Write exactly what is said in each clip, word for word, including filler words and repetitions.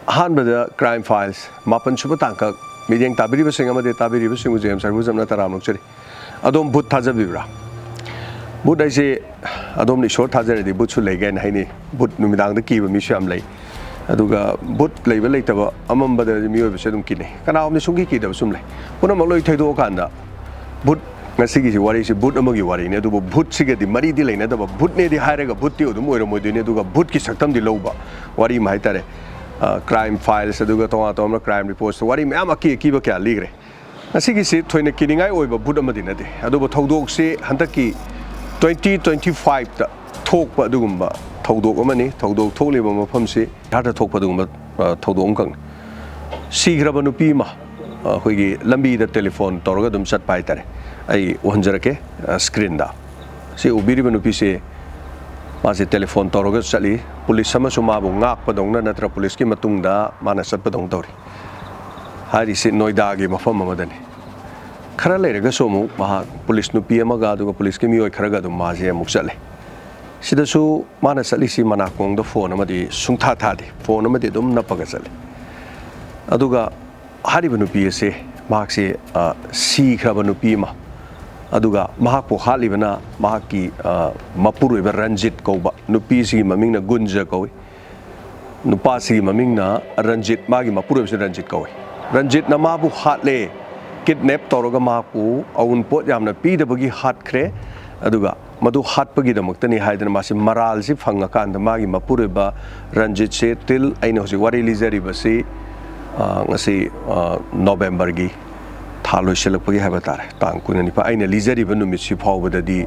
ꯑꯍꯥꯟꯕꯗ crime files ꯃꯥꯄꯟ ꯁꯨꯕ ꯇꯥꯡꯀꯛ ꯃꯤꯠꯌꯦꯡ ꯇꯥꯕꯤꯔꯤꯕꯁꯤꯡ ꯑꯃꯗꯤ ꯇꯥꯕꯤꯔꯤꯕꯁꯤꯡꯕꯨ ꯖꯦꯝꯁ ꯁꯔꯕꯨꯖꯝꯅ ꯇꯔꯥꯝꯅ ꯑꯣꯛꯆꯔꯤ꯫ ꯑꯗꯣꯝ ꯚꯨꯠ ꯊꯥꯖꯕꯤꯕ꯭ꯔꯥ? ꯚꯨꯠ ꯍꯥꯏꯁꯦ ꯑꯗꯣꯝꯅ ꯏꯁꯣꯔ ꯊꯥꯖꯔꯗꯤ ꯚꯨꯠꯁꯨ ꯂꯩ ꯀꯥꯏꯅ ꯍꯥꯏꯅꯩ꯫ ꯚꯨꯠ ꯅꯨꯃꯤꯗꯥꯡꯗ ꯀꯤꯕ ꯃꯤꯁꯨ ꯌꯥꯝ ꯂꯩ꯫ ꯑꯗꯨꯒ ꯚꯨꯠ ꯂꯩꯕ ꯂꯩꯇꯕ ꯑꯃꯝꯕꯗ ꯃꯤꯑꯣꯏꯕꯁꯦ ꯑꯗꯨꯝ ꯀꯤꯅꯩ꯫ ꯀꯅꯥꯒꯨꯝꯕꯗꯤ ꯁꯨꯡꯀꯤ ꯀꯤꯗꯕꯁꯨ ꯑꯗꯨꯝ ꯂꯩ꯫ ꯄꯨꯝꯅꯃꯛ ꯂꯣꯏ ꯊꯩꯗꯣꯛꯑꯀꯥꯟꯗ ꯚꯨꯠ, ꯉꯁꯤꯒꯤꯁꯤ ꯋꯥꯔꯤꯁꯤ ꯚꯨꯠ ꯑꯃꯒꯤ ꯋꯥꯔꯤꯅꯤ, ꯑꯗꯨꯕꯨ ꯚꯨꯠꯁꯤꯒꯗꯤ ꯃꯔꯤꯗꯤ ꯂꯩꯅꯗꯕ, ꯚꯨꯠꯅꯦꯗꯤ ꯍꯥꯏꯔꯒ ꯚꯨꯠꯇꯤ ꯑꯗꯨꯝ ꯑꯣꯏꯔꯝꯃꯣꯏꯗꯣꯏꯅꯤ꯫ ꯑꯗꯨꯒ ꯚꯨꯠꯀꯤ ꯁꯛꯇꯝꯗꯤ ꯂꯧꯕ ꯋꯥꯔꯤ ꯑꯃ ꯍꯥꯏꯇꯥꯔꯦ꯫ Crime files, ꯑꯗꯨꯒ ꯇꯣꯉꯥꯟ ꯇꯣꯉꯥꯟꯕ crime reports, ꯋꯥꯔꯤ ꯃꯌꯥꯝ ꯑꯀꯤ ꯑꯀꯤꯕ ꯀꯌꯥ ꯂꯤꯈ꯭ꯔꯦ꯫ ꯉꯁꯤꯒꯤꯁꯤ ꯊꯣꯏꯅ ꯀꯤꯅꯤꯡꯉꯥꯏ ꯑꯣꯏꯕ ꯚꯨꯠ ꯑꯃꯗꯤ ꯅꯠꯇꯦ, ꯑꯗꯨꯕꯨ ꯊꯧꯗꯣꯛꯁꯤ ꯍꯟꯗꯛꯀꯤ twenty twenty fiveꯇ ꯊꯣꯛꯄ ꯑꯗꯨꯒꯨꯝꯕ ꯊꯧꯗꯣꯛ ꯑꯃꯅꯤ꯫ ꯊꯧꯗꯣꯛ ꯊꯣꯛꯂꯤꯕ ꯃꯐꯝꯁꯤ ꯕꯤꯍꯥꯔꯗ ꯊꯣꯛꯄ ꯑꯗꯨꯒꯨꯝꯕ, ꯑ, ꯊꯧꯗꯣꯛ ꯑꯃꯈꯛꯅꯤ꯫ ꯁꯤꯈ꯭ꯔꯕ ꯅꯨꯄꯤ ꯑꯃ, ꯑ, ꯑꯩꯈꯣꯏꯒꯤ ꯂꯝꯕꯤꯗ ꯇꯦꯂꯤꯐꯣꯟ ꯇꯧꯔꯒ ꯑꯗꯨꯝ ꯆꯠꯄ ꯍꯥꯏꯇꯥꯔꯦ꯫ ꯑꯩ ꯎꯍꯟꯖꯔꯛꯀꯦ, ꯑ, screenꯗ꯫ ꯁꯤ ꯎꯕꯤꯔꯤꯕ ꯅꯨꯄꯤꯁꯤ, ꯃꯥꯁꯦ ꯇꯦꯂꯤꯐꯣꯟ ꯇꯧꯔꯒ ꯆꯠꯂꯤ꯫ ꯄꯨꯂꯤꯁ ꯑꯃꯁꯨ ꯃꯥꯕꯨ ꯉꯥꯛꯄꯗꯧꯅ ꯅꯠꯇ꯭ꯔ ꯄꯨꯂꯤꯁꯀꯤ ꯃꯇꯨꯡꯗ ꯃꯥꯅ ꯆꯠꯄꯗꯧꯅ ꯇꯧꯔꯤ꯫ ꯍꯥꯏꯔꯤꯁꯤ ꯅꯣꯏꯗꯥꯒꯤ ꯃꯐꯝ ꯑꯃꯗꯅꯤ꯫ ꯈꯔ ꯂꯩꯔꯒꯁꯨ ꯑꯃꯨꯛ ꯃꯍꯥꯛ ꯄꯨꯂꯤꯁ ꯅꯨꯄꯤ ꯑꯃꯒ ꯑꯗꯨꯒ ꯄꯨꯂꯤꯁꯀꯤ ꯃꯤꯑꯣꯏ ꯈꯔꯒ ꯑꯗꯨꯝ ꯃꯥꯁꯦ ꯑꯃꯨꯛ ꯆꯠꯂꯦ꯫ ꯁꯤꯗꯁꯨ ꯃꯥꯅ ꯆꯠꯂꯤꯁꯤ ꯃꯅꯥꯀꯣꯡꯗ ꯐꯣꯟ ꯑꯃꯗꯤ ꯁꯨꯡꯊꯥ ꯊꯥꯗꯦ, ꯐꯣꯟ ꯑꯃꯗꯤ ꯑꯗꯨꯝ ꯅꯞꯄꯒ ꯆꯠꯂꯤ꯫ ꯑꯗꯨꯒ ꯍꯥꯏꯔꯤꯕ ꯅꯨꯄꯤ ꯑꯁꯦ, ꯃꯍꯥꯛꯁꯦ, ꯑ, ꯁꯤꯈ꯭ꯔꯕ ꯅꯨꯄꯤ ꯑꯃ, ꯑꯗꯨꯒ ꯃꯍꯥꯛꯄꯨ ꯍꯥꯠꯂꯤꯕꯅ ꯃꯍꯥꯛꯀꯤ, ꯑ, ꯃꯄꯨꯔꯣꯏꯕ ꯔꯟꯖꯤꯠ ꯀꯧꯕ, ꯅꯨꯄꯤꯁꯤꯒꯤ ꯃꯃꯤꯡꯅ ꯒꯨꯟꯖ ꯀꯧꯏ, ꯅꯨꯄꯥꯁꯤꯒꯤ ꯃꯃꯤꯡꯅ ꯔꯟꯖꯤꯠ, ꯃꯥꯒꯤ ꯃꯄꯨꯔꯣꯏꯕꯁꯤ ꯔꯟꯖꯤꯠ ꯀꯧꯏ꯫ ꯔꯟꯖꯤꯠꯅ ꯃꯥꯕꯨ ꯍꯥꯠꯂꯦ, ꯀꯤꯗꯅꯦꯞ ꯇꯧꯔꯒ ꯃꯍꯥꯛꯄꯨ ꯑꯎꯟꯄꯣꯠ ꯌꯥꯝꯅ ꯄꯤꯗꯕꯒꯤ ꯍꯥꯠꯈ꯭ꯔꯦ꯫ ꯑꯗꯨꯒ ꯃꯗꯨ ꯍꯥꯠꯄꯒꯤꯗꯃꯛꯇꯅꯤ ꯍꯥꯏꯗꯅ ꯃꯥꯁꯤ ꯃꯔꯥꯜꯁꯤ ꯐꯪꯉꯀꯥꯟꯗ ꯃꯥꯒꯤ ꯃꯄꯨꯔꯣꯏꯕ ꯔꯟꯖꯤꯠꯁꯦ, ꯇꯤꯜ ꯑꯩꯅ ꯍꯧꯖꯤꯛ ꯋꯥꯔꯤ ꯂꯤꯖꯔꯤꯕꯁꯤ, ꯑ, ꯉꯁꯤ, ꯑ, ꯅꯣꯕꯦꯝꯕꯔꯒꯤ ꯊꯥ ꯂꯣꯏꯁꯤꯜꯂꯛꯄꯒꯤ ꯍꯥꯏꯕ ꯇꯥꯔꯦ, ꯇꯥꯡ ꯀꯨꯟꯅꯤꯄꯥꯟ, ꯑꯩꯅ ꯂꯤꯖꯔꯤꯕ ꯅꯨꯃꯤꯠꯁꯤ ꯐꯥꯎꯕꯗꯗꯤ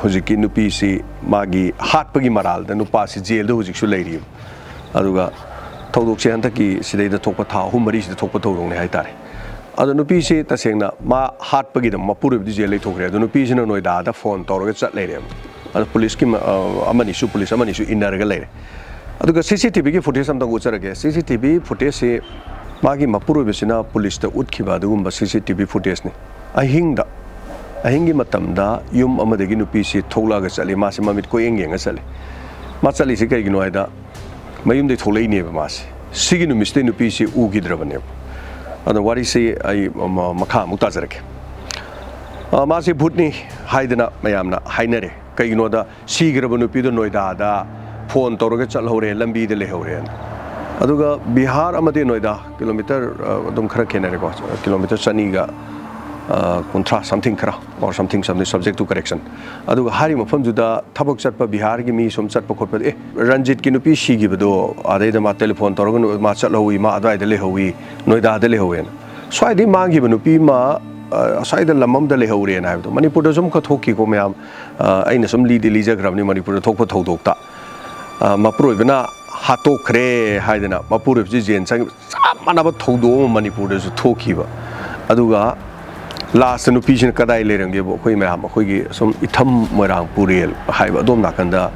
ꯍꯧꯖꯤꯛꯀꯤ ꯅꯨꯄꯤꯁꯤ ꯃꯥꯒꯤ ꯍꯥꯠꯄꯒꯤ ꯃꯔꯥꯜꯗ ꯅꯨꯄꯥꯁꯤ ꯖꯦꯜꯗ ꯍꯧꯖꯤꯛꯁꯨ ꯂꯩꯔꯤꯕ꯫ ꯑꯗꯨꯒ ꯊꯧꯗꯣꯛꯁꯦ ꯍꯟꯗꯛꯀꯤ ꯁꯤꯗꯩꯗ ꯊꯣꯛꯄ ꯊꯥ ꯑꯍꯨꯝ ꯃꯔꯤꯁꯤꯗ ꯊꯣꯛꯄ ꯊꯧꯗꯣꯛꯅꯤ ꯍꯥꯏꯇꯥꯔꯦ꯫ ꯑꯗꯣ ꯅꯨꯄꯤꯁꯤ ꯇꯁꯦꯡꯅ ꯃꯥ ꯍꯥꯠꯄꯒꯤꯗꯃꯛ ꯃꯄꯨꯔꯣꯏꯕꯗꯤ ꯖꯦꯜ ꯂꯩꯊꯣꯛꯈ꯭ꯔꯦ꯫ ꯑꯗꯣ ꯅꯨꯄꯤꯁꯤꯅ ꯅꯣꯏꯗꯥꯗ ꯐꯣꯟ ꯇꯧꯔꯒ ꯆꯠ ꯂꯩꯔꯦꯕ꯫ ꯑꯗꯣ ꯄꯨꯂꯤꯁꯀꯤ ꯃ-, ꯑ, ꯑꯃꯅꯤꯁꯨ, ꯄꯨꯂꯤꯁ ꯑꯃꯅꯤꯁꯨ ꯏꯟꯅꯔꯒ ꯂꯩꯔꯦ꯫ ꯑꯗꯨꯒ CCTVꯒꯤ footage ꯑꯝꯇꯪ ꯎꯠꯆꯔꯒꯦ꯫ CCTV footageꯁꯤ ꯃꯥꯒꯤ ꯃꯄꯨꯔꯣꯏꯕꯁꯤꯅ ꯄꯨꯂꯤꯁꯇ ꯎꯠꯈꯤꯕ ꯑꯗꯨꯒꯨꯝꯕ CCTV footageꯅꯤ꯫ ꯑꯍꯤꯡꯗ, ꯑꯍꯤꯡꯒꯤ ꯃꯇꯝꯗ ꯌꯨꯝ ꯑꯃꯗꯒꯤ ꯅꯨꯄꯤꯁꯤ ꯊꯣꯛꯂꯛꯑꯒ ꯆꯠꯂꯤ꯫ ꯃꯥꯁꯤ ꯃꯃꯤꯠ ꯀꯣꯏꯌꯦꯡ ꯌꯦꯡꯉ ꯆꯠꯂꯤ꯫ ꯃꯥ ꯆꯠꯂꯤꯁꯤ ꯀꯩꯒꯤꯅꯣ ꯍꯥꯏꯗ, ꯃꯌꯨꯝꯗꯩ ꯊꯣꯛꯂꯛꯏꯅꯦꯕ ꯃꯥꯁꯦ꯫ ꯁꯤꯒꯤ ꯅꯨꯃꯤꯠꯁꯤꯗꯩ ꯅꯨꯄꯤꯁꯤ ꯎꯈꯤꯗ꯭ꯔꯕꯅꯦꯕ꯫ ꯑꯗꯣ ꯋꯥꯔꯤꯁꯤ ꯑꯩ ꯃ-, ꯃꯈꯥ ꯑꯃꯨꯛ ꯇꯥꯖꯔꯛꯀꯦ꯫ ꯑ, ꯃꯥꯁꯦ ꯚꯨꯠꯅꯤ ꯍꯥꯏꯗꯅ ꯃꯌꯥꯝꯅ ꯍꯥꯏꯅꯔꯦ꯫ ꯀꯩꯒꯤꯅꯣꯗ, ꯁꯤꯈ꯭ꯔꯕ ꯅꯨꯄꯤꯗꯣ ꯅꯣꯏꯗꯥꯗ ꯐꯣꯟ ꯇꯧꯔꯒ ꯆꯠꯍꯧꯔꯦ, ꯂꯝꯕꯤꯗ ꯂꯩꯍꯧꯔꯦꯅ꯫ ꯑꯗꯨꯒ ꯕꯤꯍꯥꯔ ꯑꯃꯗꯤ ꯅꯣꯏꯗꯥ ꯀꯤꯂꯣꯃꯤꯇꯔ, ꯑ, ꯑꯗꯨꯝ ꯈꯔ ꯈꯦꯠꯅꯔꯦꯀꯣ, ꯀꯤꯂꯣꯃꯤꯇꯔ ꯆꯅꯤꯒ, ꯑ, ꯀꯨꯟꯊ꯭ꯔꯥ something ꯈꯔ, or something, something, subject to correction꯫ ꯑꯗꯨꯒ ꯍꯥꯏꯔꯤꯕ ꯃꯐꯝꯗꯨꯗ ꯊꯕꯛ ꯆꯠꯄ ꯕꯤꯍꯥꯔꯒꯤ ꯃꯤ ꯁꯨꯝ ꯆꯠꯄ ꯈꯣꯠꯄꯗ, "ꯑꯦ, ꯔꯟꯖꯤꯠꯀꯤ ꯅꯨꯄꯤ ꯁꯤꯈꯤꯕꯗꯣ ꯑꯗꯩꯗ ꯃꯥ ꯇꯦꯂꯤꯐꯣꯟ ꯇꯧꯔꯒ ꯅꯨ-, ꯃꯥ ꯆꯠꯍꯧꯋꯤ, ꯃꯥ ꯑꯗꯨꯋꯥꯏꯗ ꯂꯩꯍꯧꯋꯤ, ꯅꯣꯏꯗꯥꯗ ꯂꯩꯍꯧꯋꯦꯅ"꯫ ꯁ꯭ꯋꯥꯏꯗꯒꯤ ꯃꯥꯡꯈꯤꯕ ꯅꯨꯄꯤ ꯑꯃ, ꯑ, ꯑꯁ꯭ꯋꯥꯏꯗ ꯂꯝ ꯑꯃꯗ ꯂꯩꯍꯧꯔꯦꯅ ꯍꯥꯏꯕꯗꯣ ꯃꯅꯤꯄꯨꯔꯗꯁꯨ ꯑꯃꯨꯛ ꯈꯔ ꯊꯣꯛꯈꯤꯀꯣ ꯃꯌꯥꯝ꯫ ꯑ, ꯑꯩꯅ ꯁꯨꯝ ꯂꯤꯗꯤ ꯂꯤꯖꯈ꯭ꯔꯕꯅꯤ ꯃꯅꯤꯄꯨꯔꯗ ꯊꯣꯛꯄ ꯊꯧꯗꯣꯛꯇ꯫ ꯑ, ꯃꯄꯨꯔꯣꯏꯕꯅ ꯍꯥꯠꯇꯣꯛꯈ꯭ꯔꯦ ꯍꯥꯏꯗꯅ ꯃꯄꯨꯔꯣꯏꯕꯁꯤ ꯖꯦꯜ ꯆꯪ-, ꯆꯞ ꯃꯥꯟꯅꯕ ꯊꯧꯗꯣꯛ ꯑꯃ ꯃꯅꯤꯄꯨꯔꯗꯁꯨ ꯊꯣꯛꯈꯤꯕ꯫ ꯑꯗꯨꯒ ꯂꯥꯁꯇ ꯅꯨꯄꯤꯁꯤꯅ ꯀꯗꯥꯏ ꯂꯩꯔꯝꯒꯦꯕꯨ, ꯑꯩꯈꯣꯏ ꯃꯌꯥꯝ, ꯑꯩꯈꯣꯏꯒꯤ ꯁꯨꯝ ꯏꯊꯝ ꯃꯣꯏꯔꯥꯡ ꯄꯨꯔꯦꯜ ꯍꯥꯏꯕ ꯑꯗꯣꯝ ꯅꯥꯀꯟꯗ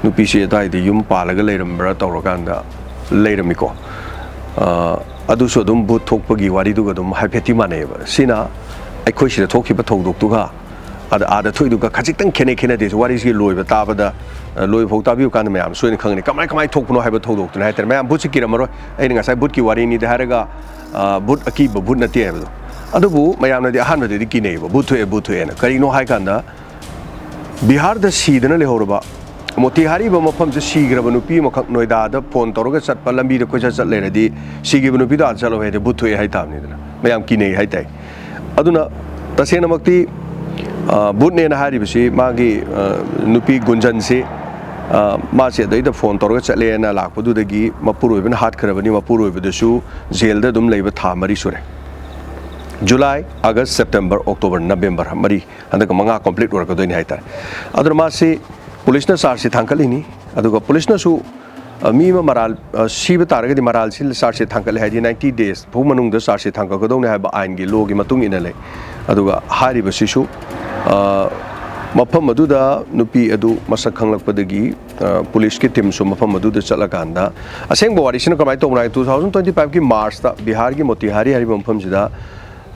ꯅꯨꯄꯤꯁꯤ ꯑꯗꯥꯏꯗ ꯌꯨꯝ ꯄꯥꯜꯂꯒ ꯂꯩꯔꯝꯕ꯭ꯔꯥ ꯇꯧꯔꯀꯥꯟꯗ ꯂꯩꯔꯝꯃꯤꯀꯣ꯫ ꯑ, ꯑꯗꯨꯁꯨ ꯑꯗꯨꯝ ꯚꯨꯠ ꯊꯣꯛꯄꯒꯤ ꯋꯥꯔꯤꯗꯨꯒ ꯑꯗꯨꯝ ꯍꯥꯏꯐꯦꯠꯇꯤ ꯃꯥꯟꯅꯩꯑꯕ꯫ ꯁꯤꯅ ꯑꯩꯈꯣꯏ ꯁꯤꯗ ꯊꯣꯛꯈꯤꯕ ꯊꯧꯗꯣꯛꯇꯨꯒ ꯑꯗ, ꯑꯥꯗ ꯊꯣꯛꯏꯗꯨꯒ ꯈꯖꯤꯛꯇꯪ ꯈꯦꯠꯅꯩ, ꯈꯦꯠꯅꯗꯦꯁꯦ ꯋꯥꯔꯤꯁꯤꯒꯤ ꯂꯣꯏꯕ ꯇꯥꯕꯗ, ꯑ, ꯂꯣꯏꯕ ꯐꯥꯎ ꯇꯥꯕꯤꯌꯨ ꯀꯥꯟꯗ ꯃꯌꯥꯝ ꯁꯣꯏꯅ ꯈꯪꯒꯅꯤ꯫ ꯀꯃꯥꯏ, ꯀꯃꯥꯏ ꯊꯣꯛꯄꯅꯣ ꯍꯥꯏꯕ ꯊꯧꯗꯣꯛꯇꯨꯅ ꯍꯥꯏꯇꯥꯔꯦ꯫ ꯃꯌꯥꯝ ꯚꯨꯠꯁꯤ ꯀꯤꯔꯝꯃꯔꯣꯏ꯫ ꯑꯩꯅ ꯉꯁꯥꯏ ꯚꯨꯠꯀꯤ ꯋꯥꯔꯤꯅꯤꯗꯤ ꯍꯥꯏꯔꯒ, ꯑ, ꯚꯨꯠ ꯑꯀꯤꯕ ꯚꯨꯠ ꯅꯠꯇꯦ ꯍꯥꯏꯕꯗꯣ꯫ ꯑꯗꯨꯕꯨ ꯃꯌꯥꯝꯅꯗꯤ ꯑꯍꯥꯟꯕꯗꯗꯤ ꯀꯤꯅꯩꯌꯦꯕ, "ꯚꯨꯠ ꯊꯣꯛꯑꯦ, ꯚꯨꯠ ꯊꯣꯛꯑꯦꯅ"꯫ ꯀꯔꯤꯅꯣ ꯍꯥꯏ ꯀꯥꯟꯗ, ꯕꯤꯍꯥꯔꯗ ꯁꯤꯗꯅ ꯂꯩꯍꯧꯔꯕ ꯃꯣꯇꯤꯍꯥꯔꯤ ꯍꯥꯏꯕ ꯃꯐꯝꯁꯦ ꯁꯤꯈ꯭ꯔꯕ ꯅꯨꯄꯤ ꯑꯃꯈꯛ ꯅꯣꯏꯗꯥꯗ ꯐꯣꯟ ꯇꯧꯔꯒ ꯆꯠꯄ, ꯂꯝꯕꯤꯗ ꯀꯣꯏꯆꯠ ꯆꯠ ꯂꯩꯔꯗꯤ, ꯁꯤꯈꯤꯕ ꯅꯨꯄꯤꯗꯣ ꯑꯥꯗ ꯆꯠꯂꯣ ꯍꯥꯏꯔꯗꯤ ꯚꯨꯠ ꯊꯣꯛꯑꯦ ꯍꯥꯏ ꯇꯥꯕꯅꯤꯗꯅ꯫ ꯃꯌꯥꯝ ꯀꯤꯅꯩ ꯍꯥꯏ ꯇꯥꯏ꯫ ꯑꯗꯨꯅ ꯇꯁꯦꯡꯅꯃꯛꯇꯤ, ꯑ, ꯚꯨꯠꯅꯦꯅ ꯍꯥꯏꯔꯤꯕꯁꯤ ꯃꯥꯒꯤ, ꯑ, ꯅꯨꯄꯤ ꯒꯨꯟꯖꯟꯁꯤ, ꯑ, ꯃꯥꯁꯦ ꯑꯗꯩꯗ ꯐꯣꯟ ꯇꯧꯔꯒ ꯆꯠꯂꯦꯅ ꯂꯥꯛꯄꯗꯨꯗꯒꯤ ꯃꯄꯨꯔꯣꯏꯕꯅ ꯍꯥꯠꯈ꯭ꯔꯕꯅꯤ꯫ ꯃꯄꯨꯔꯣꯏꯕꯗꯁꯨ ꯖꯦꯜꯗ ꯑꯗꯨꯝ ꯂꯩꯕ ꯊꯥ ꯃꯔꯤ ꯁꯨꯔꯦ꯫ ꯖꯨꯂꯥꯏ, ꯑꯥꯒꯁ, ꯁꯦꯞꯇꯦꯝꯕꯔ, ꯑꯣꯛꯇꯣꯕꯔ, ꯅꯕꯦꯝꯕꯔ ꯃꯔꯤ, ꯍꯟꯗꯛꯀ ꯃꯉꯥ complete ꯑꯣꯏꯔꯛꯀꯗꯣꯏꯅꯤ ꯍꯥꯏꯇꯥꯔꯦ꯫ ꯑꯗꯨꯅ ꯃꯥꯁꯤ ꯄꯨꯂꯤꯁꯅ ꯆꯥꯔꯖꯁꯤ ꯊꯥꯡꯒꯠꯂꯤꯅꯤ꯫ ꯑꯗꯨꯒ ꯄꯨꯂꯤꯁꯅꯁꯨ, ꯑ, ꯃꯤ ꯑꯃ ꯃꯔꯥꯜ, ꯑ, ꯁꯤꯕ ꯇꯥꯔꯒꯗꯤ ꯃꯔꯥꯜꯁꯤ ꯆꯥꯔꯖꯁꯤ ꯊꯥꯡꯒꯠꯂꯦ ꯍꯥꯏꯗꯤ ninety days ꯐꯥꯎ ꯃꯅꯨꯡꯗ ꯆꯥꯔꯖꯁꯤ ꯊꯥꯡꯒꯠꯀꯗꯧꯅꯤ ꯍꯥꯏꯕ ꯑꯥꯏꯟꯒꯤ, ꯂꯣꯒꯤ ꯃꯇꯨꯡ ꯏꯟꯅ ꯂꯩ꯫ ꯑꯗꯨꯒ ꯍꯥꯏꯔꯤꯕꯁꯤꯁꯨ, ꯑ, ꯃꯐꯝ ꯑꯗꯨꯗ ꯅꯨꯄꯤ ꯑꯗꯨ ꯃꯁꯛ ꯈꯪꯂꯛꯄꯗꯒꯤ, ꯑ, ꯄꯨꯂꯤꯁꯀꯤ ꯇꯤꯝꯁꯨ ꯃꯐꯝ ꯑꯗꯨꯗ ꯆꯠꯂꯀꯥꯟꯗ, ꯑꯁꯦꯡꯕ ꯋꯥꯔꯤꯁꯤꯅ ꯀꯃꯥꯏꯅ ꯇꯧꯕꯅꯣ ꯍꯥꯏ, two thousand twenty five ꯀꯤ ꯃꯥꯔꯆꯇ ꯕꯤꯍꯥꯔꯒꯤ ꯃꯣꯇꯤꯍꯥꯔꯤ ꯍꯥꯏꯔꯤꯕ ꯃꯐꯝꯁꯤꯗ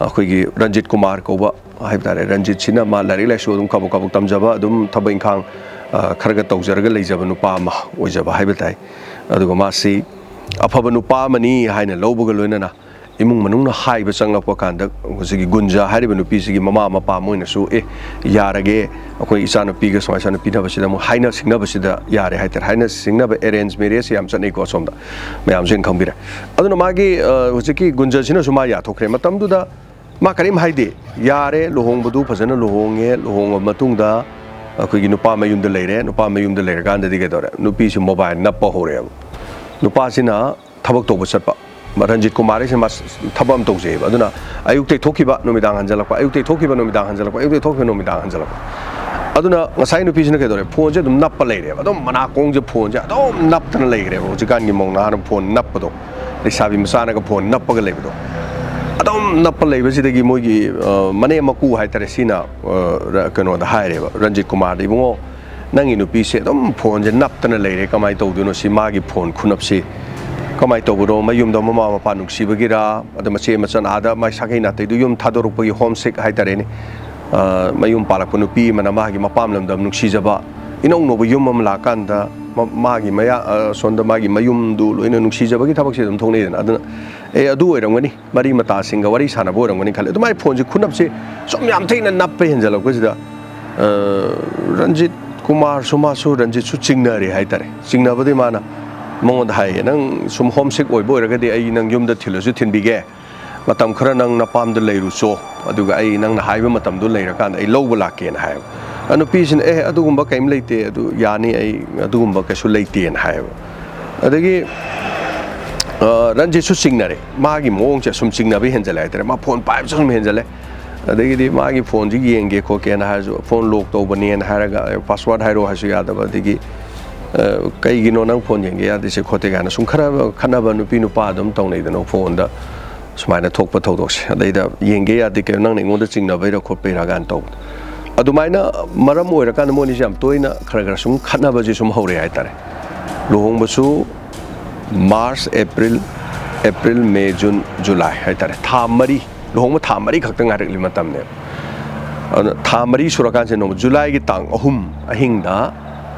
ꯑꯩꯈꯣꯏꯒꯤ ꯔꯟꯖꯤꯠ ꯀꯨꯃꯥꯔ ꯀꯧꯕ ꯍꯥꯏꯕ ꯇꯥꯔꯦ, ꯔꯟꯖꯤꯠꯁꯤꯅ ꯃꯥ ꯂꯥꯏꯔꯤꯛ ꯂꯥꯏꯁꯨ ꯑꯗꯨꯝ ꯀꯥꯕꯛ ꯀꯥꯕꯛ ꯇꯝꯖꯕ, ꯑꯗꯨꯝ ꯊꯕꯛ ꯏꯪꯈꯥꯡ, ꯑ, ꯈꯔꯒ ꯇꯧꯖꯔꯒ ꯂꯩꯖꯕ ꯅꯨꯄꯥ ꯑꯃ ꯑꯣꯏꯖꯕ ꯍꯥꯏꯕ ꯇꯥꯏ꯫ ꯑꯗꯨꯒ ꯃꯥꯁꯤ, ꯑꯐꯕ ꯅꯨꯄꯥ ꯑꯃꯅꯤ ꯍꯥꯏꯅ ꯂꯧꯕꯒ ꯂꯣꯏꯅꯅ ꯏꯃꯨꯡ ꯃꯅꯨꯡꯅ ꯍꯥꯏꯕ ꯆꯪꯂꯛꯄ ꯀꯥꯟꯗ, ꯍꯧꯖꯤꯛꯀꯤ ꯒꯨꯟꯖꯥ ꯍꯥꯏꯔꯤꯕ ꯅꯨꯄꯤꯁꯤꯒꯤ ꯃꯃꯥ ꯃꯄꯥ ꯃꯣꯏꯅꯁꯨ, "ꯑꯦ, ꯌꯥꯔꯒꯦ, ꯑꯩꯈꯣꯏ ꯏꯆꯥꯅꯨꯄꯤꯒ ꯁꯨꯃꯥꯏ ꯁꯨꯃꯥꯏꯅ ꯄꯤꯅꯕꯁꯤꯗ ꯑꯃꯨꯛ ꯍꯥꯏꯅ ꯁꯤꯡꯅꯕꯁꯤꯗ ꯌꯥꯔꯦ" ꯍꯥꯏꯇꯥꯔꯦ꯫ ꯍꯥꯏꯅ ꯁꯤꯡꯅꯕ, ꯑꯦꯔꯦꯟꯖ ꯃꯦꯔꯦꯖ ꯌꯥꯝ ꯆꯠꯅꯩꯀꯣ ꯑꯁꯣꯝꯗ, ꯃꯌꯥꯝꯁꯨ ꯍꯦꯟꯅ ꯈꯪꯕꯤꯔꯦ꯫ ꯑꯗꯨꯅ ꯃꯥꯒꯤ, ꯑ, ꯍꯧꯖꯤꯛꯀꯤ ꯒꯨꯟꯖꯥꯁꯤꯅꯁꯨ ꯃꯥ ꯌꯥꯊꯣꯛꯈ꯭ꯔꯦ꯫ ꯃꯇꯝꯗꯨꯗ ꯃꯥ ꯀꯔꯤꯝ ꯍꯥꯏꯗꯦ꯫ ꯌꯥꯔꯦ, ꯂꯨꯍꯣꯡꯕꯗꯨ ꯐꯖꯅ ꯂꯨꯍꯣꯡꯉꯦ꯫ ꯂꯨꯍꯣꯡꯉꯕ ꯃꯇꯨꯡꯗ ꯑꯩꯈꯣꯏꯒꯤ ꯅꯨꯄꯥ ꯃꯌꯨꯝꯗ ꯂꯩꯔꯦ꯫ ꯅꯨꯄꯥ ꯃꯌꯨꯝꯗ ꯂꯩꯔꯀꯥꯟꯗꯗꯤ ꯀꯩꯗꯧꯔꯦ? ꯅꯨꯄꯤꯁꯤ ꯃꯣꯕꯥꯏꯜ ꯅꯞꯄ ꯍꯧꯔꯛꯑꯦꯕ꯫ ꯅꯨꯄꯥꯁꯤꯅ ꯊꯕꯛ ꯇꯧꯕ ꯆꯠꯄ꯫ ꯔꯟꯖꯤꯠ ꯀꯨꯃꯥꯔ ꯍꯥꯏꯁꯦ ꯃꯥ ꯊꯕꯛ ꯑꯃ ꯇꯧꯖꯩꯑꯕ꯫ ꯑꯗꯨꯅ ꯑꯌꯨꯛꯇꯩ ꯊꯣꯛꯈꯤꯕ, ꯅꯨꯃꯤꯗꯥꯡ ꯍꯟꯖꯜꯂꯛꯄ, ꯑꯌꯨꯛꯇꯩ ꯊꯣꯛꯈꯤꯕ, ꯅꯨꯃꯤꯗꯥꯡ ꯍꯟꯖꯜꯂꯛꯄ, ꯑꯌꯨꯛꯇꯩ ꯊꯣꯛꯈꯤꯕ, ꯅꯨꯃꯤꯗꯥꯡ ꯍꯟꯖꯜꯂꯛꯄ꯫ ꯑꯗꯨꯅ ꯉꯁꯥꯏ ꯅꯨꯄꯤꯁꯤꯅ ꯀꯩꯗꯧꯔꯦ? ꯐꯣꯟꯁꯦ ꯑꯗꯨꯝ ꯅꯞꯄ ꯂꯩꯔꯦꯕ꯫ ꯑꯗꯨꯝ ꯃꯅꯥꯀꯣꯡꯁꯦ ꯐꯣꯟꯁꯦ ꯑꯗꯨꯝ ꯅꯞꯇꯅ ꯂꯩꯈ꯭ꯔꯦꯕ꯫ ꯍꯧꯖꯤꯛꯀꯥꯟꯒꯤ ꯃꯧ ꯅꯍꯥꯅ ꯐꯣꯟ ꯅꯞꯄꯗꯣ, ꯂꯩꯁꯥꯕꯤ ꯃꯆꯥꯅꯒ ꯐꯣꯟ ꯅꯞꯄꯒ ꯂꯩꯕꯗꯣ, ꯑꯗꯨꯝ ꯅꯞꯄ ꯂꯩꯕꯁꯤꯗꯒꯤ ꯃꯣꯏꯒꯤ, ꯑ, ꯃꯅꯦꯝ ꯃꯀꯨ ꯍꯥꯏꯇꯥꯔꯦ, ꯁꯤꯅ, ꯑ, ꯔ-, ꯀꯩꯅꯣꯗ ꯍꯥꯏꯔꯦꯕ, "ꯔꯟꯖꯤꯠ ꯀꯨꯃꯥꯔꯗ, ꯏꯕꯨꯡꯉꯣ, ꯅꯪꯒꯤ ꯅꯨꯄꯤꯁꯦ ꯑꯗꯨꯝ ꯐꯣꯟꯁꯦ ꯅꯞꯇꯅ ꯂꯩꯔꯦ, ꯀꯃꯥꯏꯅ ꯇꯧꯗꯣꯏꯅꯣ? ꯁꯤ ꯃꯥꯒꯤ ꯐꯣꯟ ꯈꯨꯅꯞꯁꯤ ꯀꯃꯥꯏꯅ ꯇꯧꯕꯅꯣ? ꯃꯌꯨꯝꯗ ꯃꯃꯥ ꯃꯄꯥ ꯅꯨꯡꯁꯤꯕꯒꯤꯔꯥ, ꯑꯗ ꯃꯆꯦ ꯃꯆꯟ ꯑꯥꯗ ꯃꯥꯏ ꯁꯥꯒꯩ ꯅꯥꯇꯩꯗꯨ ꯌꯨꯝ ꯊꯥꯗꯣꯔꯛꯄꯒꯤ ꯍꯣꯝ ꯁꯤꯛ ꯍꯥꯏꯇꯥꯔꯦꯅꯦ, ꯑ, ꯃꯌꯨꯝ ꯄꯥꯜꯂꯛꯄ ꯅꯨꯄꯤ ꯑꯃꯅ ꯃꯥꯒꯤ ꯃꯄꯥꯝ ꯂꯝꯗꯝ ꯅꯨꯡꯁꯤꯖꯕ, ꯏꯅꯧ ꯅꯧꯕ ꯌꯨꯝ ꯑꯃ ꯂꯥꯛꯀꯥꯟꯗ ꯃ-, ꯃꯥꯒꯤ ꯃꯌꯥ-, ꯑ, ꯁꯣꯝꯗ ꯃꯥꯒꯤ ꯃꯌꯨꯝꯗꯨ ꯂꯣꯏꯅ ꯅꯨꯡꯁꯤꯖꯕꯒꯤ ꯊꯕꯛꯁꯦ ꯑꯗꯨꯝ ꯊꯣꯛꯅꯩꯗꯅ꯫ ꯑꯗꯨꯅ, ꯑꯦ, ꯑꯗꯨ ꯑꯣꯏꯔꯝꯒꯅꯤ, ꯃꯔꯤ ꯃꯇꯥꯁꯤꯡꯒ ꯋꯥꯔꯤ ꯁꯥꯟꯅꯕ ꯑꯣꯏꯔꯝꯒꯅꯤ" ꯈꯜꯂꯦ꯫ ꯑꯗꯨꯃꯥꯏꯅ ꯐꯣꯟꯁꯦ ꯈꯨꯅꯞꯁꯦ ꯁꯨꯝ ꯌꯥꯝ ꯊꯤꯅ ꯅꯞꯄ ꯍꯦꯟꯖꯜꯂꯛꯄꯁꯤꯗ, ꯑ, ꯔꯟꯖꯤꯠ ꯀꯨꯃꯥꯔꯁꯨ ꯃꯥꯁꯨ, ꯔꯟꯖꯤꯠꯁꯨ ꯆꯤꯡꯅꯔꯦ ꯍꯥꯏꯇꯥꯔꯦ꯫ ꯆꯤꯡꯅꯕꯗꯤ ꯃꯥꯅ ꯃꯉꯣꯟꯗ ꯍꯥꯏꯌꯦ, "ꯅꯪ ꯁꯨꯝ ꯍꯣꯝ ꯁꯤꯛ ꯑꯣꯏꯕ ꯑꯣꯏꯔꯒꯗꯤ ꯑꯩ ꯅꯪ ꯌꯨꯝꯗ ꯊꯤꯜꯂꯁꯨ ꯊꯤꯟꯕꯤꯒꯦ, ꯃꯇꯝ ꯈꯔ ꯅꯪ ꯅꯄꯥꯝꯗ ꯂꯩꯔꯨꯆꯣ, ꯑꯗꯨꯒ ꯑꯩ ꯅꯪꯅ ꯍꯥꯏꯕ ꯃꯇꯝꯗꯣ ꯂꯩꯔꯀꯥꯟꯗ ꯑꯩ ꯂꯧꯕ ꯂꯥꯛꯀꯦꯅ" ꯍꯥꯏꯌꯦꯕ꯫ ꯑ, ꯅꯨꯄꯤꯁꯤꯅ, "ꯑꯦ, ꯑꯗꯨꯒꯨꯝꯕ ꯀꯔꯤꯝ ꯂꯩꯇꯦ, ꯑꯗꯨ ꯌꯥꯅꯤ, ꯑꯩ ꯑꯗꯨꯒꯨꯝꯕ ꯀꯩꯁꯨ ꯂꯩꯇꯦꯅ" ꯍꯥꯏꯌꯦꯕ꯫ ꯑꯗꯒꯤ, ꯑ, ꯔꯟꯖꯤꯠꯁꯨ ꯆꯤꯡꯅꯔꯦ, ꯃꯥꯒꯤ ꯃꯑꯣꯡꯁꯦ ꯁꯨꯝ ꯆꯤꯡꯅꯕ ꯍꯦꯟꯖꯜꯂꯦ ꯍꯥꯏꯇꯥꯔꯦ꯫ ꯃꯥ ꯐꯣꯟ ꯄꯥꯏꯕꯁꯨ ꯁꯨꯝ ꯍꯦꯟꯖꯜꯂꯦ꯫ ꯑꯗꯒꯤꯗꯤ ꯃꯥꯒꯤ ꯐꯣꯟꯁꯤ ꯌꯦꯡꯒꯦ ꯈꯣꯠꯀꯦꯅ ꯍꯥꯏꯔꯁꯨ, ꯐꯣꯟ ꯂꯣꯛ ꯇꯧꯕꯅꯦꯅ ꯍꯥꯏꯔꯒ, "ꯄꯥꯁꯋꯥꯔꯗ ꯍꯥꯏꯔꯛꯑꯣ" ꯍꯥꯏꯁꯨ ꯌꯥꯗꯕ꯫ ꯑꯗꯒꯤ, ꯑ, "ꯀꯩꯒꯤꯅꯣ ꯅꯪ ꯐꯣꯟ ꯌꯦꯡꯒꯦ ꯌꯥꯗ꯭ꯔꯤꯁꯦ ꯈꯣꯠꯇꯦ?" ꯀꯥꯏꯅ ꯁꯨꯝ ꯈꯔ ꯈꯠꯅꯕ, ꯅꯨꯄꯤ ꯅꯨꯄꯥ ꯑꯗꯨꯝ ꯇꯧꯅꯩꯗꯅ ꯐꯣꯟꯗ ꯁꯨꯃꯥꯏꯅ ꯊꯣꯛꯄ ꯊꯧꯗꯣꯛꯁꯦ꯫ ꯑꯗꯩꯗ, "ꯌꯦꯡꯒꯦ ꯌꯥꯗꯦ, ꯀꯩꯅꯣ ꯅꯪꯅ ꯑꯩꯉꯣꯟꯗ ꯆꯤꯡꯅꯕꯩꯔꯥ ꯈꯣꯠꯄꯩꯔꯥ?" ꯀꯥꯏꯅ ꯇꯧꯕꯗꯣ꯫ ꯑꯗꯨꯃꯥꯏꯅ ꯃꯔꯝ ꯑꯣꯏꯔꯀꯥꯟꯗ ꯃꯣꯏꯅꯤꯁꯦ ꯌꯥꯝ ꯇꯣꯏꯅ ꯈꯔ ꯈꯔ ꯁꯨꯝ ꯈꯠꯅꯕꯁꯦ ꯁꯨꯝ ꯍꯧꯔꯛꯑꯦ ꯍꯥꯏꯇꯥꯔꯦ꯫ ꯂꯨꯍꯣꯡꯕꯁꯨ ꯃꯥꯔꯆ, ꯑꯦꯄ꯭ꯔꯤꯜ, ꯑꯦꯄ꯭ꯔꯤꯜ, ꯃꯦ, ꯖꯨꯟ, ꯖꯨꯂꯥꯏ ꯍꯥꯏꯇꯥꯔꯦ, ꯊꯥ ꯃꯔꯤ, ꯂꯨꯍꯣꯡꯕ ꯊꯥ ꯃꯔꯤ ꯈꯛꯇ ꯉꯥꯏꯔꯛꯂꯤ ꯃꯇꯝꯅꯦꯕ꯫ ꯑꯗꯨꯅ ꯊꯥ ꯃꯔꯤ ꯁꯨꯔꯀꯥꯟꯁꯤꯗ ꯅꯣꯡꯃ ꯖꯨꯂꯥꯏꯒꯤ ꯇꯥꯡ ꯑꯍꯨꯝ ꯑꯍꯤꯡꯗ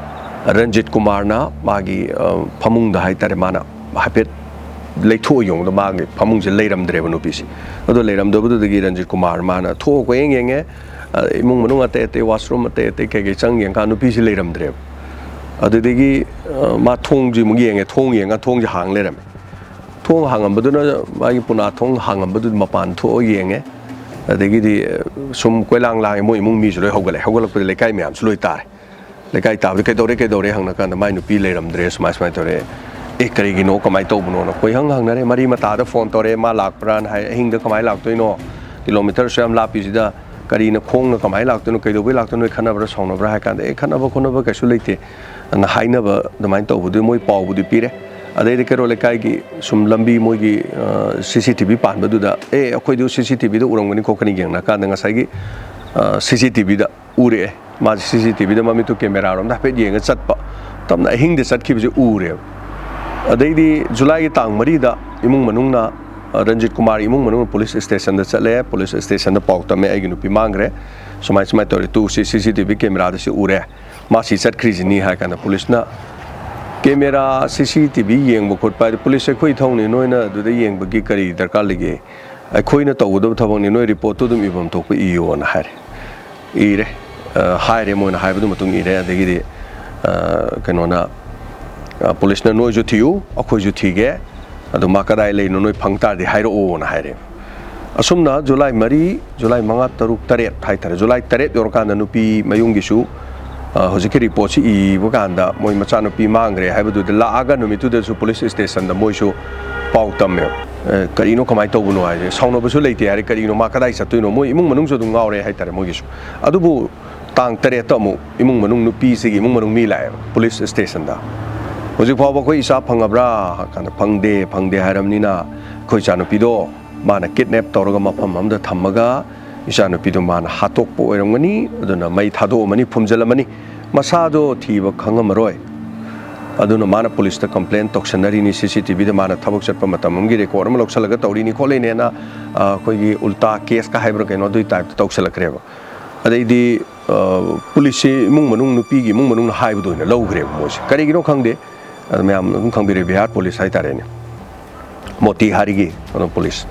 ꯔꯟꯖꯤꯠ ꯀꯨꯃꯥꯔꯅ ꯃꯥꯒꯤ, ꯑ, ꯐꯃꯨꯡꯗ ꯍꯥꯏꯇꯥꯔꯦ, ꯃꯥꯅ ꯍꯥꯏꯐꯦꯠ ꯂꯩꯊꯣꯛꯑ ꯌꯦꯡꯕꯗ ꯃꯥꯒꯤ ꯐꯃꯨꯡꯁꯦ ꯂꯩꯔꯝꯗ꯭ꯔꯦꯕ ꯅꯨꯄꯤꯁꯦ꯫ ꯑꯗꯣ ꯂꯩꯔꯝꯗꯕꯗꯨꯗꯒꯤ ꯔꯟꯖꯤꯠ ꯀꯨꯃꯥꯔ ꯃꯥꯅ ꯊꯣꯛꯑ ꯀꯣꯏꯌꯦꯡ ꯌꯦꯡꯉꯦ꯫ ꯑ, ꯏꯃꯨꯡ ꯃꯅꯨꯡ ꯑꯇꯩ ꯑꯇꯩ, ꯋꯥꯁꯔꯨꯝ ꯑꯇꯩ ꯑꯇꯩ ꯀꯩꯀꯩ ꯆꯪ ꯌꯦꯡꯀꯥꯟꯗ ꯅꯨꯄꯤꯁꯦ ꯂꯩꯔꯝꯗ꯭ꯔꯦꯕ꯫ ꯑꯗꯨꯗꯒꯤ, ꯑ, ꯃꯥ ꯊꯣꯡꯁꯤ ꯑꯃꯨꯛ ꯌꯦꯡꯉꯦ, ꯊꯣꯡ ꯌꯦꯡꯉꯒ ꯊꯣꯡꯁꯦ ꯍꯥꯡ ꯂꯩꯔꯝꯃꯦ꯫ ꯊꯣꯡ ꯍꯥꯡꯉꯝꯕꯗꯨꯅ, ꯃꯥꯒꯤ ꯄꯨꯅꯥ ꯊꯣꯡ ꯍꯥꯡꯉꯝꯕꯗꯨꯗ ꯃꯄꯥꯟ ꯊꯣꯛꯑ ꯌꯦꯡꯉꯦ꯫ ꯑꯗꯒꯤꯗꯤ, ꯑ, ꯁꯨꯝ ꯀꯣꯏꯂꯥꯡ ꯂꯥꯡꯉꯦ, ꯃꯣꯏ ꯏꯃꯨꯡ ꯃꯤꯁꯨ ꯂꯣꯏ ꯍꯧꯒꯠꯂꯦ꯫ ꯍꯧꯒꯠꯂꯛꯄꯗ ꯂꯩꯀꯥꯏ ꯃꯌꯥꯝꯁꯨ ꯂꯣꯏ ꯇꯥꯔꯦ꯫ ꯂꯩꯀꯥꯏ ꯇꯥꯕꯗ "ꯀꯩꯗꯧꯔꯦ, ꯀꯩꯗꯧꯔꯦ?" ꯍꯪꯅ ꯀꯥꯟꯗ ꯃꯥꯏ ꯅꯨꯄꯤ ꯂꯩꯔꯝꯗ꯭ꯔꯦ, ꯁꯨꯃꯥꯏ ꯁꯨꯃꯥꯏꯅ ꯇꯧꯔꯦ꯫ "ꯑꯦ, ꯀꯔꯤꯒꯤꯅꯣ, ꯀꯃꯥꯏꯅ ꯇꯧꯕꯅꯣꯅ?" ꯀꯣꯏꯍꯪ ꯍꯪꯅꯔꯦ꯫ ꯃꯔꯤ ꯃꯇꯥꯗ ꯐꯣꯟ ꯇꯧꯔꯦ, "ꯃꯥ ꯂꯥꯛꯄ꯭ꯔꯥꯅ?" ꯍꯥꯏ꯫ "ꯑꯍꯤꯡꯗ ꯀꯃꯥꯏꯅ ꯂꯥꯛꯇꯣꯏꯅꯣ? ꯀꯤꯂꯣꯃꯤꯇꯔ ꯑꯁꯨꯛ ꯌꯥꯝ ꯂꯥꯞꯄꯤꯁꯤꯗ ꯀꯔꯤꯅ, ꯈꯣꯡꯅ ꯀꯃꯥꯏꯅ ꯂꯥꯛꯇꯣꯏꯅꯣ? ꯀꯩꯗꯧꯕꯩ ꯂꯥꯛꯇꯣꯏꯅꯣ? ꯅꯣꯏ ꯈꯠꯅꯕ꯭ꯔꯥ ꯁꯥꯎꯅꯕ꯭ꯔꯥ?" ꯍꯥꯏ ꯀꯥꯟꯗ, "ꯑꯦ, ꯈꯠꯅꯕ ꯈꯣꯠꯅꯕ ꯀꯩꯁꯨ ꯂꯩꯇꯦ" ꯑꯅ ꯍꯥꯏꯅꯕ ꯑꯗꯨꯃꯥꯏꯅ ꯇꯧꯕꯗꯨ ꯃꯣꯏ ꯄꯥꯎꯕꯨꯗꯤ ꯄꯤꯔꯦ꯫ ꯑꯗꯩꯗꯤ ꯀꯩꯔꯣꯜ ꯂꯩꯀꯥꯏꯒꯤ ꯁꯨꯝ ꯂꯝꯕꯤ ꯃꯣꯏꯒꯤ, ꯑ, ꯁꯤ ꯁꯤ ꯇꯤ ꯚꯤ ꯄꯥꯟꯕꯗꯨꯗ, "ꯑꯦ, ꯑꯩꯈꯣꯏꯗꯨ ꯁꯤ ꯁꯤ ꯇꯤ ꯚꯤꯗ ꯎꯔꯝꯒꯅꯤ ꯈꯣꯠꯀꯅꯤ" ꯌꯦꯡꯅ ꯀꯥꯟꯗ ꯉꯁꯥꯏꯒꯤ, ꯑ, ꯁꯤ ꯁꯤ ꯇꯤ ꯚꯤꯗ ꯎꯔꯛꯑꯦ꯫ ꯃꯥꯁꯦ ꯁꯤ ꯁꯤ ꯇꯤ ꯚꯤꯗ ꯃꯃꯤꯠꯇꯨ ꯀꯦꯃꯦꯔꯥꯔꯣꯝꯗ ꯍꯥꯏꯐꯦꯠ ꯌꯦꯡꯉ ꯆꯠꯄ꯫ ꯇꯞꯅ ꯑꯍꯤꯡꯗ ꯆꯠꯈꯤꯕꯁꯦ ꯎꯔꯦꯕ꯫ ꯑꯗꯩꯗꯤ ꯖꯨꯂꯥꯏꯒꯤ ꯇꯥꯡ ꯃꯔꯤꯗ ꯏꯃꯨꯡ ꯃꯅꯨꯡꯅ, ꯑ, ꯔꯟꯖꯤꯠ ꯀꯨꯃꯥꯔ ꯏꯃꯨꯡ ꯃꯅꯨꯡꯅ ꯄꯨꯂꯤꯁ ꯁ꯭ꯇꯦꯁꯟꯗ ꯆꯠꯂꯦ꯫ ꯄꯨꯂꯤꯁ ꯁ꯭ꯇꯦꯁꯟꯗ ꯄꯥꯎ ꯇꯝꯃꯦ, "ꯑꯩꯒꯤ ꯅꯨꯄꯤ ꯃꯥꯡꯈ꯭ꯔꯦ, ꯁꯨꯃꯥꯏ ꯁꯨꯃꯥꯏꯅ ꯇꯧꯔꯦ, ꯇꯨ ꯁꯤ ꯁꯤ ꯁꯤ ꯇꯤ ꯚꯤ ꯀꯦꯃꯦꯔꯥꯗ ꯁꯤ ꯎꯔꯦ, ꯃꯥ ꯁꯤ ꯆꯠꯈ꯭ꯔꯤꯁꯤꯅꯤ" ꯍꯥꯏ ꯀꯥꯟꯗ ꯄꯨꯂꯤꯁꯅ, "ꯀꯦꯃꯦꯔꯥ ꯁꯤ ꯁꯤ ꯇꯤ ꯚꯤ ꯌꯦꯡꯕ ꯈꯣꯠꯄ ꯍꯥꯏꯗꯤ ꯄꯨꯂꯤꯁ ꯑꯩꯈꯣꯏ ꯏꯊꯧꯅꯤ, ꯅꯣꯏꯅ ꯑꯗꯨꯗ ꯌꯦꯡꯕꯒꯤ ꯀꯔꯤ ꯗꯔꯀꯥꯔ ꯂꯩꯒꯦ? ꯑꯩꯈꯣꯏꯅ ꯇꯧꯒꯗꯕ ꯊꯕꯛꯅꯤ, ꯅꯣꯏ ꯔꯤꯄꯣꯔꯠꯇꯨ ꯑꯗꯨꯝ ꯏꯐꯝ ꯊꯣꯛꯄ ꯏꯌꯣꯅ" ꯍꯥꯏꯔꯦ꯫ ꯏꯔꯦ꯫ ꯑ, ꯍꯥꯏꯔꯦ, ꯃꯣꯏꯅ ꯍꯥꯏꯕꯗꯨ ꯃꯇꯨꯡ ꯏꯔꯦ꯫ ꯑꯗꯒꯤꯗꯤ, ꯑ, ꯀꯩꯅꯣꯅ, ꯑ, ꯄꯨꯂꯤꯁꯅ "ꯅꯣꯏꯁꯨ ꯊꯤꯌꯨ, ꯑꯩꯈꯣꯏꯁꯨ ꯊꯤꯒꯦ, ꯑꯗꯨ ꯃꯥ ꯀꯗꯥꯏ ꯂꯩꯅꯣ ꯅꯣꯏ ꯐꯪ ꯇꯥꯔꯗꯤ ꯍꯥꯏꯔꯛꯑꯣꯅ" ꯍꯥꯏꯔꯦ꯫ ꯑꯁꯨꯝꯅ ꯖꯨꯂꯥꯏ ꯃꯔꯤ, ꯖꯨꯂꯥꯏ ꯃꯉꯥ, ꯇꯔꯨꯛ, ꯇꯔꯦꯠ ꯍꯥꯏꯇꯥꯔꯦ, ꯖꯨꯂꯥꯏ ꯇꯔꯦꯠ ꯌꯧꯔꯀꯥꯟꯗ ꯅꯨꯄꯤ ꯃꯌꯨꯝꯒꯤꯁꯨ, ꯑ, ꯍꯧꯖꯤꯛꯀꯤ ꯔꯤꯄꯣꯔꯠꯁꯤ ꯏꯕ ꯀꯥꯟꯗ ꯃꯣꯏ ꯃꯆꯥꯅꯨꯄꯤ ꯃꯥꯡꯈ꯭ꯔꯦ ꯍꯥꯏꯕꯗꯨꯗ ꯂꯥꯛꯑꯒ ꯅꯨꯃꯤꯠꯇꯨꯗꯁꯨ ꯄꯨꯂꯤꯁ ꯁ꯭ꯇꯦꯁꯟꯗ ꯃꯣꯏꯁꯨ ꯄꯥꯎ ꯇꯝꯃꯦꯕ꯫ ꯑ, "ꯀꯔꯤꯅꯣ, ꯀꯃꯥꯏꯅ ꯇꯧꯕꯅꯣ?" ꯍꯥꯏꯁꯦ꯫ "ꯁꯥꯎꯅꯕꯁꯨ ꯂꯩꯇꯦ" ꯍꯥꯏꯔꯦ, "ꯀꯔꯤꯅꯣ, ꯃꯥ ꯀꯗꯥꯏ ꯆꯠꯇꯣꯏꯅꯣ?" ꯃꯣꯏ ꯏꯃꯨꯡ ꯃꯅꯨꯡꯁꯨ ꯑꯗꯨꯝ ꯉꯥꯎꯔꯦ ꯍꯥꯏꯇꯥꯔꯦ ꯃꯣꯏꯒꯤꯁꯨ꯫ ꯑꯗꯨꯕꯨ ꯇꯥꯡ ꯇꯔꯦꯠꯇ ꯑꯃꯨꯛ ꯏꯃꯨꯡ ꯃꯅꯨꯡ, ꯅꯨꯄꯤꯁꯤꯒꯤ ꯏꯃꯨꯡ ꯃꯅꯨꯡ ꯃꯤ ꯂꯥꯛꯑꯦꯕ ꯄꯨꯂꯤꯁ ꯁ꯭ꯇꯦꯁꯟꯗ꯫ "ꯍꯧꯖꯤꯛ ꯐꯥꯎꯕ ꯑꯩꯈꯣꯏ ꯏꯆꯥ ꯐꯪꯉꯕ꯭ꯔꯥ?" ꯍꯥꯏ ꯀꯥꯟꯗ, "ꯐꯪꯗꯦ, ꯐꯪꯗꯦ ꯍꯥꯏꯔꯕꯅꯤꯅ ꯑꯩꯈꯣꯏ ꯏꯆꯥꯅꯨꯄꯤꯗꯣ ꯃꯥꯅ ꯀꯤꯗꯅꯦꯞ ꯇꯧꯔꯒ ꯃꯐꯝ ꯑꯃꯗ ꯊꯝꯃꯒ ꯏꯆꯥꯅꯨꯄꯤꯗꯣ ꯃꯥꯅ ꯍꯥꯠꯇꯣꯛꯄ ꯑꯣꯏꯔꯝꯒꯅꯤ, ꯑꯗꯨꯅ ꯃꯩ ꯊꯥꯗꯣꯛꯑꯝꯃꯅꯤ, ꯐꯨꯝꯖꯤꯜꯂꯝꯃꯅꯤ, ꯃꯁꯥꯗꯣ ꯊꯤꯕ ꯈꯪꯉꯝꯃꯔꯣꯏ꯫ ꯑꯗꯨꯅ ꯃꯥꯅ ꯄꯨꯂꯤꯁꯇ ꯀꯝꯄ꯭ꯂꯦꯟ ꯇꯧꯁꯟꯅꯔꯤꯅꯤ, ꯁꯤ ꯁꯤ ꯇꯤ ꯚꯤꯗ ꯃꯥꯅ ꯊꯕꯛ ꯆꯠꯄ ꯃꯇꯝ ꯑꯃꯒꯤ ꯔꯦꯀꯣꯔꯠ ꯑꯃ ꯂꯧꯁꯜꯂꯒ ꯇꯧꯔꯤꯅꯤ ꯈꯣꯠꯂꯤꯅꯦꯅ, ꯑ, ꯑꯩꯈꯣꯏꯒꯤ ꯎꯜꯇꯥ ꯀꯦꯁꯀ ꯍꯥꯏꯕ꯭ꯔꯥ ꯀꯩꯅꯣ, ꯑꯗꯨꯒꯤ ꯇꯥꯏꯞꯇ ꯇꯧꯁꯜꯂꯛꯈ꯭ꯔꯦꯕ꯫ ꯑꯗꯩꯗꯤ, ꯑ, ꯄꯨꯂꯤꯁꯁꯤ ꯏꯃꯨꯡ ꯃꯅꯨꯡ, ꯅꯨꯄꯤꯒꯤ ꯏꯃꯨꯡ ꯃꯅꯨꯡꯅ ꯍꯥꯏꯕꯗꯣ ꯑꯣꯏꯅ ꯂꯧꯈ꯭ꯔꯦꯕ ꯃꯣꯏꯁꯦ꯫ ꯀꯔꯤꯒꯤꯅꯣ ꯈꯪꯗꯦ, ꯑꯗꯨ ꯃꯌꯥꯝ ꯑꯗꯨꯝ ꯈꯪꯕꯤꯔꯦ, ꯕꯤꯍꯥꯔ ꯄꯨꯂꯤꯁ ꯍꯥꯏꯇꯥꯔꯦꯅꯦ, ꯃꯣꯇꯤꯍꯥꯔꯤꯒꯤ ꯀꯩꯅꯣ ꯄꯨꯂꯤꯁ꯫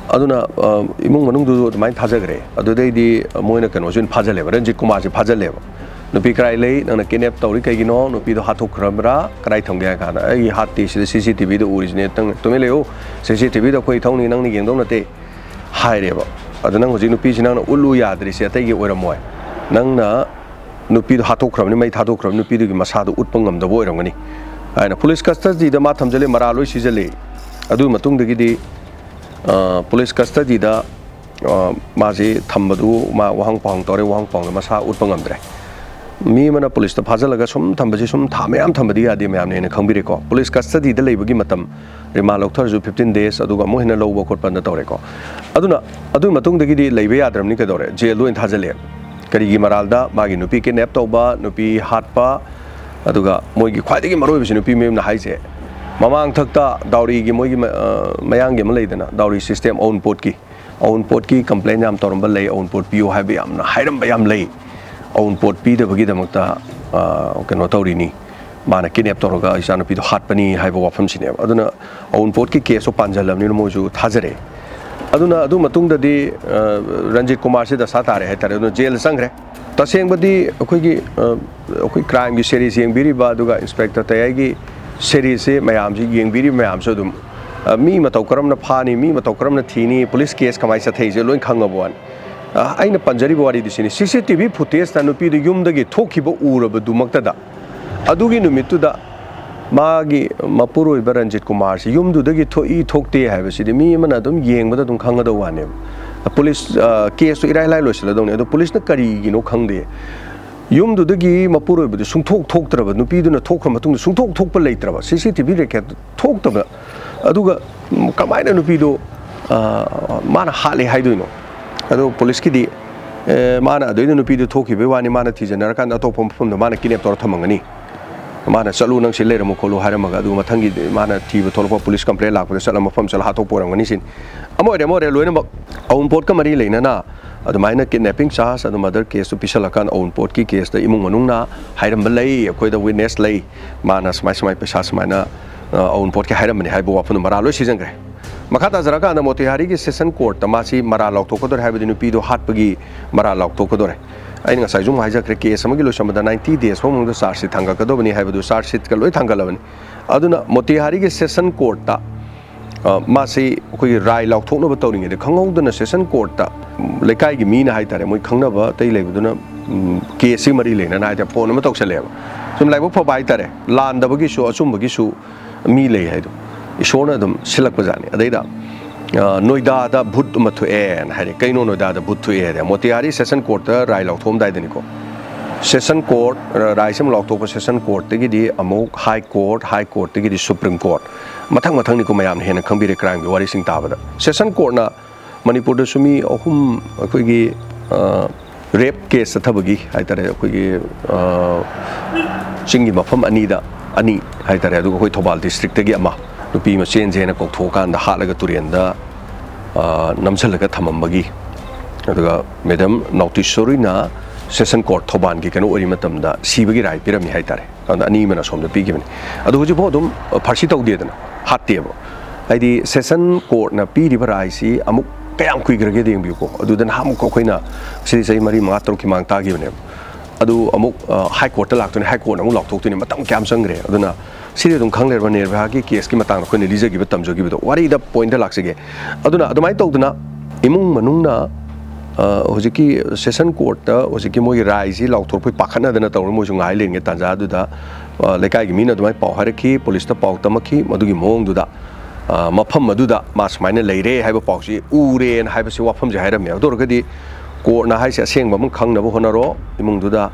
ꯑꯗꯨꯅ ꯑ, ꯏꯃꯨꯡ ꯃꯅꯨꯡꯗꯨꯁꯨ ꯑꯗꯨꯃꯥꯏꯅ ꯊꯥꯖꯈ꯭ꯔꯦ꯫ ꯑꯗꯨꯗꯩꯗꯤ ꯃꯣꯏꯅ ꯀꯩꯅꯣꯁꯨ ꯑꯣꯏꯅ ꯐꯥꯖꯜꯂꯦꯕ, ꯔꯟꯖꯤꯠ ꯀꯨꯃꯥꯔꯁꯦ ꯐꯥꯖꯜꯂꯦꯕ꯫ "ꯅꯨꯄꯤ ꯀꯔꯥꯏ ꯂꯩ? ꯅꯪꯅ ꯀꯤꯗꯅꯦꯞ ꯇꯧꯔꯤ ꯀꯩꯒꯤꯅꯣ? ꯅꯨꯄꯤꯗꯣ ꯍꯥꯠꯇꯣꯛꯈ꯭ꯔꯕ꯭ꯔꯥ? ꯀꯗꯥꯏ ꯊꯝꯒꯦ?" ꯍꯥꯏ ꯀꯥꯟꯗ, "ꯑꯩꯒꯤ ꯍꯥꯠꯇꯦ, ꯁꯤꯗ ꯁꯤ ꯁꯤ ꯇꯤ ꯚꯤꯗ ꯎꯔꯤꯁꯤꯅꯦ꯫ ꯅꯪ ꯇꯨꯃꯤꯟ ꯂꯩꯌꯨ, ꯁꯤ ꯁꯤ ꯇꯤ ꯚꯤꯗ ꯑꯩꯈꯣꯏ ꯊꯧꯅꯤ, ꯅꯪꯅ ꯌꯦꯡꯗꯧ ꯅꯠꯇꯦ" ꯍꯥꯏꯔꯦꯕ꯫ "ꯑꯗꯣ ꯅꯪ ꯍꯧꯖꯤꯛ ꯅꯨꯄꯤꯁꯤ ꯅꯪꯅ ꯎꯠꯂꯨ ꯌꯥꯗ꯭ꯔꯤꯁꯦ ꯑꯇꯩꯒꯤ ꯑꯣꯏꯔꯝꯃꯣꯏ, ꯅꯪꯅ ꯅꯨꯄꯤꯗꯣ ꯍꯥꯠꯇꯣꯛꯈ꯭ꯔꯕꯅꯤ, ꯃꯩ ꯊꯥꯗꯣꯛꯈ꯭ꯔꯕꯅꯤ, ꯅꯨꯄꯤꯗꯨꯒꯤ ꯃꯁꯥꯗꯣ ꯎꯠꯄ ꯉꯝꯗꯕ ꯑꯣꯏꯔꯝꯒꯅꯤ" ꯍꯥꯏꯅ ꯄꯨꯂꯤꯁ ꯀꯁꯇꯗꯤꯗ ꯃꯥ ꯊꯝꯖꯜꯂꯦ, ꯃꯔꯥ ꯂꯣꯏ ꯁꯤꯖꯜꯂꯦ꯫ ꯑꯗꯨꯒꯤ ꯃꯇꯨꯡꯗꯒꯤꯗꯤ ꯑ, ꯄꯨꯂꯤꯁ ꯀꯁꯇꯗꯤꯗ ꯑ, ꯃꯥꯁꯤ ꯊꯝꯕꯗꯨ ꯃꯥ ꯋꯥꯍꯪ ꯄꯥꯎꯍꯪ ꯇꯧꯔꯦ, ꯋꯥꯍꯪ ꯄꯥꯎꯍꯪꯗ ꯃꯁꯥ ꯎꯠꯄ ꯉꯝꯗ꯭ꯔꯦ꯫ ꯃꯤ ꯑꯃꯅ ꯄꯨꯂꯤꯁꯇ ꯐꯥꯖꯤꯜꯂꯒ ꯁꯨꯝ ꯊꯝꯕꯁꯤ ꯁꯨꯝ ꯊꯥ ꯃꯌꯥꯝ ꯊꯝꯕꯗꯤ ꯌꯥꯗꯦ, ꯃꯌꯥꯝꯅ ꯍꯦꯟꯅ ꯈꯪꯕꯤꯔꯦꯀꯣ꯫ ꯄꯨꯂꯤꯁ ꯀꯁꯇꯗꯤꯗ ꯂꯩꯕꯒꯤ ꯃꯇꯝ, ꯔꯤꯃꯥꯟ ꯂꯧꯊꯔꯁꯨ ꯐꯤꯐꯇꯤꯟ ꯗꯦꯖ, ꯑꯗꯨꯒ ꯑꯃꯨꯛ ꯍꯦꯟꯅ ꯂꯧꯕ ꯈꯣꯠꯄꯅ ꯇꯧꯔꯦꯀꯣ꯫ ꯑꯗꯨꯅ ꯑꯗꯨꯒꯤ ꯃꯇꯨꯡꯗꯒꯤꯗꯤ ꯂꯩꯕ ꯌꯥꯗ꯭ꯔꯕꯅꯤ, ꯀꯩꯗꯧꯔꯦ, ꯖꯦꯜꯗ ꯑꯣꯏꯅ ꯊꯥꯖꯤꯜꯂꯦ꯫ ꯀꯔꯤꯒꯤ ꯃꯔꯥꯜꯗ? ꯃꯥꯒꯤ ꯅꯨꯄꯤ ꯀꯤꯗꯅꯦꯞ ꯇꯧꯕ, ꯅꯨꯄꯤ ꯍꯥꯠꯄ, ꯑꯗꯨꯒ ꯃꯣꯏꯒꯤ ꯈ꯭ꯋꯥꯏꯗꯒꯤ ꯃꯔꯨꯑꯣꯏꯕꯁꯤ ꯅꯨꯄꯤ ꯃꯌꯨꯝꯅ ꯍꯥꯏꯁꯦ, ꯃꯃꯥꯡꯊꯛꯇ ꯗꯥꯎꯔꯤꯒꯤ ꯃꯣꯏꯒꯤ ꯃ-, ꯑ, ꯃꯌꯥꯡꯒꯤ ꯑꯃ ꯂꯩꯗꯅ, ꯗꯥꯎꯔꯤ ꯁꯤꯁꯇꯦꯝ, ꯑꯋꯨꯟꯄꯣꯠꯀꯤ, ꯑꯋꯨꯟꯄꯣꯠꯀꯤ ꯀꯝꯄ꯭ꯂꯦꯟ ꯌꯥꯝ ꯇꯧꯔꯝꯕ ꯂꯩ, ꯑꯋꯨꯟꯄꯣꯠ ꯄꯤꯌꯨ ꯍꯥꯏꯕ ꯌꯥꯝꯅ ꯍꯥꯏꯔꯝꯕ ꯌꯥꯝ ꯂꯩ꯫ ꯑꯋꯨꯟꯄꯣꯠ ꯄꯤꯗꯕꯒꯤꯗꯃꯛꯇ, ꯑ, ꯀꯩꯅꯣ ꯇꯧꯔꯤꯅꯤ, ꯃꯥꯅ ꯀꯤꯗꯅꯦꯞ ꯇꯧꯔꯒ ꯏꯆꯥꯅꯨꯄꯤꯗꯣ ꯍꯥꯠꯄꯅꯤ ꯍꯥꯏꯕ ꯋꯥꯐꯝꯁꯤꯅꯦꯕ꯫ ꯑꯗꯨꯅ ꯑꯋꯨꯟꯄꯣꯠꯀꯤ ꯀꯦꯁꯇꯣ ꯄꯥꯟꯁꯤꯜꯂꯕꯅꯤꯅ ꯃꯣꯏꯁꯨ ꯊꯥꯖꯔꯦ꯫ ꯑꯗꯨꯅ ꯑꯗꯨ ꯃꯇꯨꯡꯗꯗꯤ, ꯑ, ꯔꯟꯖꯤꯠ ꯀꯨꯃꯥꯔꯁꯤ ꯗꯁꯥ ꯇꯥꯔꯦ ꯍꯥꯏꯇꯥꯔꯦ꯫ ꯑꯗꯨꯅ ꯖꯦꯜꯗ ꯆꯪꯈ꯭ꯔꯦ꯫ ꯇꯁꯦꯡꯕꯗꯤ ꯑꯩꯈꯣꯏꯒꯤ, ꯑ, ꯑꯩꯈꯣꯏ ꯀ꯭ꯔꯥꯏꯝꯒꯤ ꯁꯦꯔꯤꯁ ꯌꯦꯡꯕꯤꯔꯤꯕ, ꯑꯗꯨꯒ ꯏꯟꯁꯄꯦꯛꯇꯔ ꯇꯌꯥꯏꯒꯤ ꯁꯦꯔꯤꯁꯁꯦ ꯃꯌꯥꯝꯁꯤ ꯌꯦꯡꯕꯤꯔꯤꯕ ꯃꯌꯥꯝꯁꯨ ꯑꯗꯨꯝ, ꯑ, ꯃꯤ ꯃꯇꯧ ꯀꯔꯝꯅ ꯐꯥꯅꯤ, ꯃꯤ ꯃꯇꯧ ꯀꯔꯝꯅ ꯊꯤꯅꯤ, ꯄꯨꯂꯤꯁ ꯀꯦꯁ ꯀꯃꯥꯏꯅ ꯆꯠꯊꯩꯁꯦ ꯂꯣꯏ ꯈꯪꯉꯕ ꯋꯥꯅꯤ꯫ ꯑ, ꯑꯩꯅ ꯄꯟꯖꯔꯤꯕ ꯋꯥꯔꯤꯗꯨ ꯁꯤꯅꯤ, ꯁꯤ ꯁꯤ ꯇꯤ ꯚꯤ ꯐꯨꯇꯦꯖꯇ ꯅꯨꯄꯤꯗꯨ ꯌꯨꯝꯗꯒꯤ ꯊꯣꯛꯈꯤꯕ ꯎꯔꯕꯗꯨꯃꯛꯇꯗ, ꯑꯗꯨꯒꯤ ꯅꯨꯃꯤꯠꯇꯨꯗ ꯃꯥꯒꯤ ꯃꯄꯨꯔꯣꯏꯕ ꯔꯟꯖꯤꯠ ꯀꯨꯃꯥꯔꯁꯤ ꯌꯨꯝꯗꯨꯗꯒꯤ ꯊꯣꯛꯏ ꯊꯣꯛꯇꯦ ꯍꯥꯏꯕꯁꯤꯗꯤ ꯃꯤ ꯑꯃꯅ ꯑꯗꯨꯝ ꯌꯦꯡꯕꯗ ꯑꯗꯨꯝ ꯈꯪꯒꯗꯧꯕ ꯋꯥꯅꯦꯕ꯫ ꯄꯨꯂꯤꯁ, ꯑ, ꯀꯦꯁꯇꯨ ꯏꯔꯥꯏ ꯂꯥꯏ ꯂꯣꯏꯁꯤꯜꯂꯗꯧꯅꯤ꯫ ꯑꯗꯣ ꯄꯨꯂꯤꯁꯅ ꯀꯔꯤꯒꯤꯅꯣ ꯈꯪꯗꯦ, ꯌꯨꯝꯗꯨꯗꯒꯤ ꯃꯄꯨꯔꯣꯏꯕꯗꯨ ꯁꯨꯡꯊꯣꯛ ꯊꯣꯛꯇ꯭ꯔꯕ, ꯅꯨꯄꯤꯗꯨꯅ ꯊꯣꯛꯈ꯭ꯔ ꯃꯇꯨꯡꯗ ꯁꯨꯡꯊꯣꯛ ꯊꯣꯛꯄ ꯂꯩꯇ꯭ꯔꯕ, ꯁꯤ ꯁꯤ ꯇꯤ ꯚꯤ ꯔꯦꯀꯣꯔꯗ ꯊꯣꯛꯇꯕ, ꯑꯗꯨꯒ, ꯎꯝ, ꯀꯃꯥꯏꯅ ꯅꯨꯄꯤꯗꯣ, ꯑ, ꯃꯥꯅ ꯍꯥꯠꯂꯦ ꯍꯥꯏꯗꯣꯏꯅꯣ? ꯑꯗꯣ ꯄꯨꯂꯤꯁꯀꯤꯗꯤ, ꯑꯦ, ꯃꯥꯅ ꯑꯗꯩꯗ ꯅꯨꯄꯤꯗꯨ ꯊꯣꯛꯈꯤꯕꯩ ꯋꯥꯅꯤ, ꯃꯥꯅ ꯊꯤꯖꯟꯅꯔꯀꯥꯟꯗ ꯑꯇꯣꯞꯄ ꯃꯐꯝꯗ ꯃꯥꯅ ꯀꯤꯗꯅꯦꯞ ꯇꯧꯔ ꯊꯝꯃꯝꯒꯅꯤ꯫ ꯃꯥꯅ "ꯆꯠꯂꯨ, ꯅꯪ ꯁꯤ ꯂꯩꯔꯝꯃꯨ ꯈꯣꯠꯂꯨ" ꯍꯥꯏꯔꯝꯃꯒ, ꯑꯗꯨꯒ ꯃꯊꯪꯒꯤ ꯃꯥꯅ ꯊꯤꯕ ꯊꯣꯛꯂꯛꯄ ꯄꯨꯂꯤꯁ ꯀꯝꯄ꯭ꯂꯦꯟ ꯂꯥꯛꯄꯗ ꯆꯠꯂ ꯃꯐꯝ ꯆꯠꯂ ꯍꯥꯠꯇꯣꯛꯄ ꯑꯣꯏꯔꯝꯒꯅꯤ ꯁꯤꯅꯤ꯫ ꯑꯃ ꯑꯣꯏꯔꯦ, ꯑꯃ ꯑꯣꯏꯔꯦ, ꯂꯣꯏꯅꯃꯛ ꯑꯋꯨꯟꯄꯣꯠꯀ ꯃꯔꯤ ꯂꯩꯅꯅ ꯑꯗꯨꯃꯥꯏꯅ ꯀꯤꯗꯅꯦꯄꯤꯡ ꯆꯥꯔꯖ ꯑꯗꯨꯝ ꯃꯔꯗꯔ ꯀꯦꯁꯇꯨ ꯄꯤꯁꯜꯂꯀꯥꯟꯗ ꯑꯋꯨꯟꯄꯣꯠꯀꯤ ꯀꯦꯁꯇ ꯏꯃꯨꯡ ꯃꯅꯨꯡꯅ ꯍꯥꯏꯔꯝꯕ ꯂꯩ, ꯑꯩꯈꯣꯏꯗ ꯋꯤꯠꯅꯦꯁ ꯂꯩ, ꯃꯥꯅ ꯁꯨꯃꯥꯏ ꯁꯨꯃꯥꯏ ꯄꯩꯁꯥ ꯁꯨꯃꯥꯏꯅ ꯑ, ꯑꯋꯨꯟꯄꯣꯠꯀꯤ ꯍꯥꯏꯔꯝꯕꯅꯤ ꯍꯥꯏꯕ ꯋꯥꯐꯝꯗꯣ ꯃꯔꯥ ꯂꯣꯏ ꯁꯤꯖꯤꯟꯈ꯭ꯔꯦ꯫ ꯃꯈꯥ ꯇꯥꯖꯔꯀꯥꯟꯗ ꯃꯣꯇꯤꯍꯥꯔꯤꯒꯤ ꯁꯦꯁꯟ ꯀꯣꯔꯠꯇ ꯃꯥꯁꯤ ꯃꯔꯥ ꯂꯥꯎꯊꯣꯛꯀꯗꯧꯔꯦ, ꯍꯥꯏꯕꯗꯤ ꯅꯨꯄꯤꯗꯣ ꯍꯥꯠꯄꯒꯤ ꯃꯔꯥ ꯂꯥꯎꯊꯣꯛꯀꯗꯧꯔꯦ꯫ ꯑꯩꯅ ꯉꯁꯥꯏꯁꯨ ꯑꯃꯨꯛ ꯍꯥꯏꯖꯈ꯭ꯔꯦ, ꯀꯦꯁ ꯑꯃꯒꯤ ꯂꯣꯏꯁꯟꯕꯗ ꯅꯥꯏꯟꯇꯤ ꯗꯦꯖ ꯐꯥꯎ ꯃꯅꯨꯡꯗ ꯆꯥꯔꯖ ꯁꯤꯠ ꯊꯥꯡꯒꯠꯀꯗꯕꯅꯤ ꯍꯥꯏꯕꯗꯨ ꯆꯥꯔꯖ ꯁꯤꯠꯀ ꯂꯣꯏ ꯊꯥꯡꯒꯠꯂꯕꯅꯤ꯫ ꯑꯗꯨꯅ ꯃꯣꯇꯤꯍꯥꯔꯤꯒꯤ ꯁꯦꯁꯟ ꯀꯣꯔꯠꯇ ꯑ, ꯃꯥꯁꯤ ꯑꯩꯈꯣꯏꯒꯤ ꯔꯥꯏ ꯂꯥꯎꯊꯣꯛꯅꯕ ꯇꯧꯔꯤꯉꯩꯗ ꯈꯪꯍꯧꯗꯅ ꯁꯦꯁꯟ ꯀꯣꯔꯠꯇ, ꯎꯝ, ꯂꯩꯀꯥꯏꯒꯤ ꯃꯤꯅ ꯍꯥꯏ ꯇꯥꯔꯦ, ꯃꯣꯏ ꯈꯪꯅꯕ ꯑꯇꯩ ꯂꯩꯕꯗꯨꯅ, ꯎꯝ, ꯀꯦꯁꯁꯤ ꯃꯔꯤ ꯂꯩꯅꯅ ꯍꯥꯏ ꯇꯥꯔꯦ, ꯐꯣꯟ ꯑꯃ ꯇꯧꯁꯜꯂꯛꯑꯦꯕ꯫ ꯁꯨꯝ ꯂꯥꯏꯕꯛ ꯐꯕ ꯍꯥꯏ ꯇꯥꯔꯦ, ꯂꯥꯟꯗꯕꯒꯤꯁꯨ ꯑꯆꯨꯝꯕꯒꯤꯁꯨ ꯃꯤ ꯂꯩ ꯍꯥꯏꯗꯣ ꯏꯁꯣꯔꯅ ꯑꯗꯨꯝ ꯁꯤꯜꯂꯛꯄꯖꯥꯠꯅꯤ꯫ ꯑꯗꯩꯗ, ꯑ, ꯅꯣꯏꯗꯥꯗ ꯚꯨꯠ ꯑꯃ ꯊꯣꯛꯑꯦꯅ ꯍꯥꯏꯔꯦ꯫ ꯀꯩꯅꯣ ꯅꯣꯏꯗꯥꯗ ꯚꯨꯠ ꯊꯣꯛꯑꯦ ꯍꯥꯏꯗꯤ? ꯃꯣꯇꯤꯍꯥꯔꯤ ꯁꯦꯁꯟ ꯀꯣꯔꯠꯇ ꯔꯥꯏ ꯂꯥꯎꯊꯣꯛꯑꯝꯗꯥꯏꯗꯅꯤꯀꯣ꯫ ꯁꯦꯁꯟ ꯀꯣꯔꯠ, ꯑ, ꯔꯥꯏꯁ ꯑꯃ ꯂꯥꯎꯊꯣꯛꯄ ꯁꯦꯁꯟ ꯀꯣꯔꯠꯇꯒꯤꯗꯤ ꯑꯃꯨꯛ ꯍꯥꯏ ꯀꯣꯔꯠ, ꯍꯥꯏ ꯀꯣꯔꯠꯇꯒꯤꯗꯤ ꯁꯨꯄ꯭ꯔꯤꯝ ꯀꯣꯔꯠ, ꯃꯊꯪ ꯃꯊꯪꯅꯤꯀꯣ ꯃꯌꯥꯝꯅ ꯍꯦꯟꯅ ꯈꯪꯕꯤꯔꯦ ꯀ꯭ꯔꯥꯏꯝꯒꯤ ꯋꯥꯔꯤꯁꯤꯡ ꯇꯥꯕꯗ꯫ ꯁꯦꯁꯟ ꯀꯣꯔꯠꯅ ꯃꯅꯤꯄꯨꯔꯗꯁꯨ ꯃꯤ ꯑꯍꯨꯝ ꯑꯩꯈꯣꯏꯒꯤ, ꯑ, ꯔꯦꯞ ꯀꯦꯁ ꯆꯠꯊꯕꯒꯤ ꯍꯥꯏ ꯇꯥꯔꯦ, ꯑꯩꯈꯣꯏꯒꯤ, ꯑ, ꯆꯤꯡꯒꯤ ꯃꯐꯝ ꯑꯅꯤꯗ ꯑꯅꯤ ꯍꯥꯏ ꯇꯥꯔꯦ, ꯑꯗꯨꯒ ꯑꯩꯈꯣꯏ ꯊꯧꯕꯥꯜ ꯗꯤꯁꯇ꯭ꯔꯤꯛꯇꯒꯤ ꯑꯃ ꯅꯨꯄꯤ ꯑꯃ ꯆꯦꯟꯁꯦꯅ ꯀꯧꯊꯣꯛꯑꯀꯥꯟꯗ ꯍꯥꯠꯂꯒ ꯇꯨꯔꯦꯟꯗ, ꯑ, ꯅꯝꯁꯤꯜꯂꯒ ꯊꯝꯃꯝꯕꯒꯤ, ꯑꯗꯨꯒ ꯃꯦꯗꯥꯝ ꯅꯥꯎꯇꯤꯁꯣꯔꯤꯅ ꯁꯦꯁꯟ ꯀꯣꯔꯠ ꯊꯧꯕꯥꯜꯒꯤ ꯀꯩꯅꯣ ꯑꯣꯏꯔꯤ ꯃꯇꯝꯗ ꯁꯤꯕꯒꯤ ꯔꯥꯏ ꯄꯤꯔꯝꯃꯤ ꯍꯥꯏ ꯇꯥꯔꯦ꯫ ꯑꯗꯨꯅ ꯑꯅꯤ ꯑꯃꯅ ꯑꯁꯣꯝꯗ ꯄꯤꯈꯤꯕꯅꯤ꯫ ꯑꯗꯣ ꯍꯧꯖꯤꯛꯐꯥꯎ ꯑꯗꯨꯝ ꯐꯥꯔꯁꯤ ꯇꯧꯗꯦꯗꯅ, ꯍꯥꯠꯇꯦꯕ꯫ ꯍꯥꯏꯗꯤ ꯁꯦꯁꯟ ꯀꯣꯔꯠꯅ ꯄꯤꯔꯤꯕ ꯔꯥꯏꯁꯤ ꯑꯃꯨꯛ ꯀꯌꯥꯝ ꯀꯨꯏꯈ꯭ꯔꯒꯦꯗ ꯌꯦꯡꯕꯤꯌꯨꯀꯣ꯫ ꯑꯗꯨꯗ ꯅꯍꯥꯟꯃꯨꯛ ꯑꯩꯈꯣꯏꯅ ꯁꯤꯗꯤ ꯆꯍꯤ ꯃꯔꯤ, ꯃꯉꯥ, ꯇꯔꯨꯛꯀꯤ ꯃꯥꯡ ꯇꯥꯈꯤꯕꯅꯦꯕ꯫ ꯑꯗꯨ ꯑꯃꯨꯛ, ꯑ, ꯍꯥꯏ ꯀꯣꯔꯠꯇ ꯂꯥꯛꯇꯣꯏꯅꯤ, ꯍꯥꯏ ꯀꯣꯔꯠꯅ ꯑꯃꯨꯛ ꯂꯥꯎꯊꯣꯛꯇꯣꯏꯅꯤ, ꯃꯇꯝ ꯀꯌꯥꯝ ꯆꯪꯈ꯭ꯔꯦ꯫ ꯑꯗꯨꯅ ꯁꯤꯗꯤ ꯑꯗꯨꯝ ꯈꯪ ꯂꯩꯔꯕ, ꯅꯤꯔꯚꯌꯥꯒꯤ ꯀꯦꯁꯀꯤ ꯃꯇꯥꯡꯗ ꯑꯩꯈꯣꯏꯅ ꯂꯤꯖꯈꯤꯕ, ꯇꯝꯖꯈꯤꯕꯗꯣ꯫ ꯋꯥꯔꯤꯗ ꯄꯣꯏꯟꯗ ꯂꯥꯛꯆꯒꯦ꯫ ꯑꯗꯨꯅ ꯑꯗꯨꯃꯥꯏꯅ ꯇꯧꯗꯅ ꯏꯃꯨꯡ ꯃꯅꯨꯡꯅ, ꯑ, ꯍꯧꯖꯤꯛꯀꯤ ꯁꯦꯁꯟ ꯀꯣꯔꯠꯇ ꯍꯧꯖꯤꯛꯀꯤ ꯃꯣꯏꯒꯤ ꯔꯥꯏꯁꯤ ꯂꯥꯎꯊꯣꯔꯛꯄꯩ ꯄꯥꯈꯠꯅꯗꯅ ꯇꯧꯔ ꯃꯣꯏꯁꯨ ꯉꯥꯏ ꯂꯩꯔꯤꯉꯩ ꯇꯥꯟꯖꯥꯗꯨꯗ, ꯑ, ꯂꯩꯀꯥꯏꯒꯤ ꯃꯤꯅ ꯑꯗꯨꯃꯥꯏꯅ ꯄꯥꯎ ꯍꯥꯏꯔꯛꯈꯤ, ꯄꯨꯂꯤꯁꯇ ꯄꯥꯎ ꯇꯝꯃꯛꯈꯤ, ꯃꯗꯨꯒꯤ ꯃꯑꯣꯡꯗꯨꯗ, ꯑ, ꯃꯐꯝ ꯑꯗꯨꯗ ꯃꯥ ꯁꯨꯃꯥꯏꯅ ꯂꯩꯔꯦ ꯍꯥꯏꯕ ꯄꯥꯎꯁꯤ ꯎꯔꯦꯅ ꯍꯥꯏꯕꯁꯤ ꯋꯥꯐꯝꯁꯦ ꯍꯥꯏꯔꯝꯃꯦ꯫ ꯑꯗꯨ ꯑꯣꯏꯔꯒꯗꯤ ꯀꯣꯔꯠꯅ ꯍꯥꯏꯁꯦ ꯑꯁꯦꯡꯕ ꯑꯃ ꯈꯪꯅꯕ ꯍꯣꯠꯅꯔꯣ, ꯏꯃꯨꯡꯗꯨꯗ,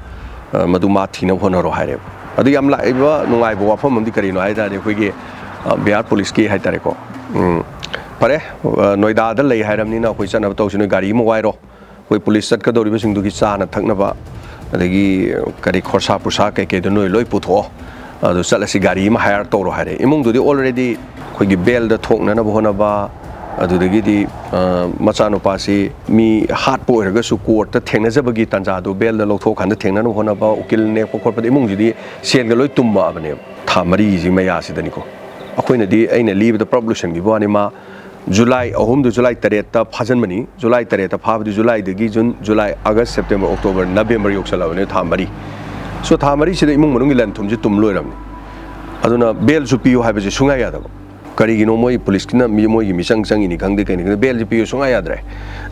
ꯑ, ꯃꯗꯨ ꯃꯥ ꯊꯤꯅꯕ ꯍꯣꯠꯅꯔꯣ ꯍꯥꯏꯔꯦꯕ꯫ ꯑꯗꯨ ꯌꯥꯝ ꯂꯥꯛꯏꯕ ꯅꯨꯡꯉꯥꯏꯕ ꯋꯥꯐꯝ ꯑꯃꯗꯤ ꯀꯔꯤꯅꯣ ꯍꯥꯏ ꯇꯥꯔꯗꯤ, ꯑꯩꯈꯣꯏꯒꯤ, ꯑ, ꯕꯤꯍꯥꯔ ꯄꯨꯂꯤꯁꯀꯤ ꯍꯥꯏ ꯇꯥꯔꯦꯀꯣ, ꯎꯝ, ꯐꯔꯦ, ꯑ, ꯅꯣꯏꯗꯥꯗ ꯂꯩ ꯍꯥꯏꯔꯕꯅꯤꯅ ꯑꯩꯈꯣꯏ ꯆꯠꯅꯕ ꯇꯧꯁꯤ, ꯅꯣꯏ ꯒꯥꯔꯤ ꯑꯃ ꯋꯥꯏꯔꯣ, ꯑꯩꯈꯣꯏ ꯄꯨꯂꯤꯁ ꯆꯠꯀꯗꯧꯔꯤꯕꯁꯤꯡꯗꯨꯒꯤ ꯆꯥꯅ ꯊꯛꯅꯕ, ꯑꯗꯒꯤ ꯀꯔꯤ ꯈꯣꯔꯁꯥ ꯄꯨꯔꯁꯥ ꯀꯩꯀꯩꯗꯣ ꯅꯣꯏ ꯂꯣꯏ ꯄꯨꯊꯣꯛꯑꯣ, ꯑꯗꯨ ꯆꯠꯂꯁꯤ, ꯒꯥꯔꯤ ꯑꯃ ꯍꯥꯌꯔ ꯇꯧꯔꯣ ꯍꯥꯏꯔꯦ꯫ ꯏꯃꯨꯡꯗꯨꯗꯤ ꯑꯣꯜꯔꯦꯗꯤ ꯑꯩꯈꯣꯏꯒꯤ ꯕꯦꯜꯗ ꯊꯣꯛꯅꯅꯕ ꯍꯣꯠꯅꯕ, ꯑꯗꯨꯗꯒꯤꯗꯤ ꯃꯆꯥꯅꯨꯄꯥꯁꯤ ꯃꯤ ꯍꯥꯠꯄ ꯑꯣꯏꯔꯒꯁꯨ ꯀꯣꯔꯠꯇ ꯊꯦꯡꯅꯖꯕꯒꯤ ꯇꯥꯟꯖꯥꯗꯣ, ꯕꯦꯜꯗ ꯂꯧꯊꯣꯛꯑꯀꯥꯟꯗ ꯊꯦꯡꯅꯅꯕ ꯍꯣꯠꯅꯕ, ꯎꯀꯤꯜ ꯅꯦꯛꯄ ꯈꯣꯠꯄꯗ ꯏꯃꯨꯡꯁꯤꯗꯤ ꯁꯦꯜꯒ ꯂꯣꯏ ꯇꯨꯝꯃꯛꯑꯕꯅꯦꯕ꯫ ꯊꯥ ꯃꯔꯤꯁꯤ ꯃꯌꯥꯁꯤꯗꯅꯤꯀꯣ꯫ ꯑꯩꯈꯣꯏꯅꯗꯤ, ꯑꯩꯅ ꯂꯤꯕꯗ ꯄꯨꯂꯞ ꯂꯣꯏꯁꯤꯟꯈꯤꯕ ꯋꯥꯅꯤ꯫ ꯃꯥ ꯖꯨꯂꯥꯏ ꯑꯍꯨꯝꯗꯨ ꯖꯨꯂꯥꯏ ꯇꯔꯦꯠꯇ ꯐꯥꯖꯤꯟꯕꯅꯤ꯫ ꯖꯨꯂꯥꯏ ꯇꯔꯦꯠꯇ ꯐꯥꯕꯗꯤ ꯖꯨꯂꯥꯏꯗꯒꯤ ꯖꯨꯟ, ꯖꯨꯂꯥꯏ, ꯑꯥꯒꯁ, ꯁꯦꯞꯇꯦꯝꯕꯔ, ꯑꯣꯛꯇꯣꯕꯔ, ꯅꯕꯦꯝꯕꯔ ꯌꯧꯁꯜꯂꯛꯑꯕꯅꯦ, ꯊꯥ ꯃꯔꯤ꯫ ꯁꯣ ꯊꯥ ꯃꯔꯤꯁꯤꯗ ꯏꯃꯨꯡ ꯃꯅꯨꯡꯒꯤ ꯂꯟ ꯊꯨꯝꯁꯦ ꯇꯨꯝ ꯂꯣꯏꯔꯕꯅꯤ꯫ ꯑꯗꯨꯅ ꯕꯦꯜꯁꯨ ꯄꯤꯌꯨ ꯍꯥꯏꯕꯁꯦ ꯁꯨꯡꯌꯥ ꯌꯥꯗꯕ꯫ ꯀꯔꯤꯒꯤꯅꯣ ꯃꯣꯏ ꯄꯨꯂꯤꯁꯀꯤꯅ ꯃꯤ, ꯃꯣꯏꯒꯤ ꯃꯤꯆꯪ ꯆꯪꯉꯤꯅꯤ ꯈꯪꯗꯦ, ꯀꯩꯅꯤ ꯈꯪꯗꯦ, ꯕꯦꯜꯁꯦ ꯄꯤꯌꯨ ꯁꯨꯡꯌꯥ ꯌꯥꯗ꯭ꯔꯦ꯫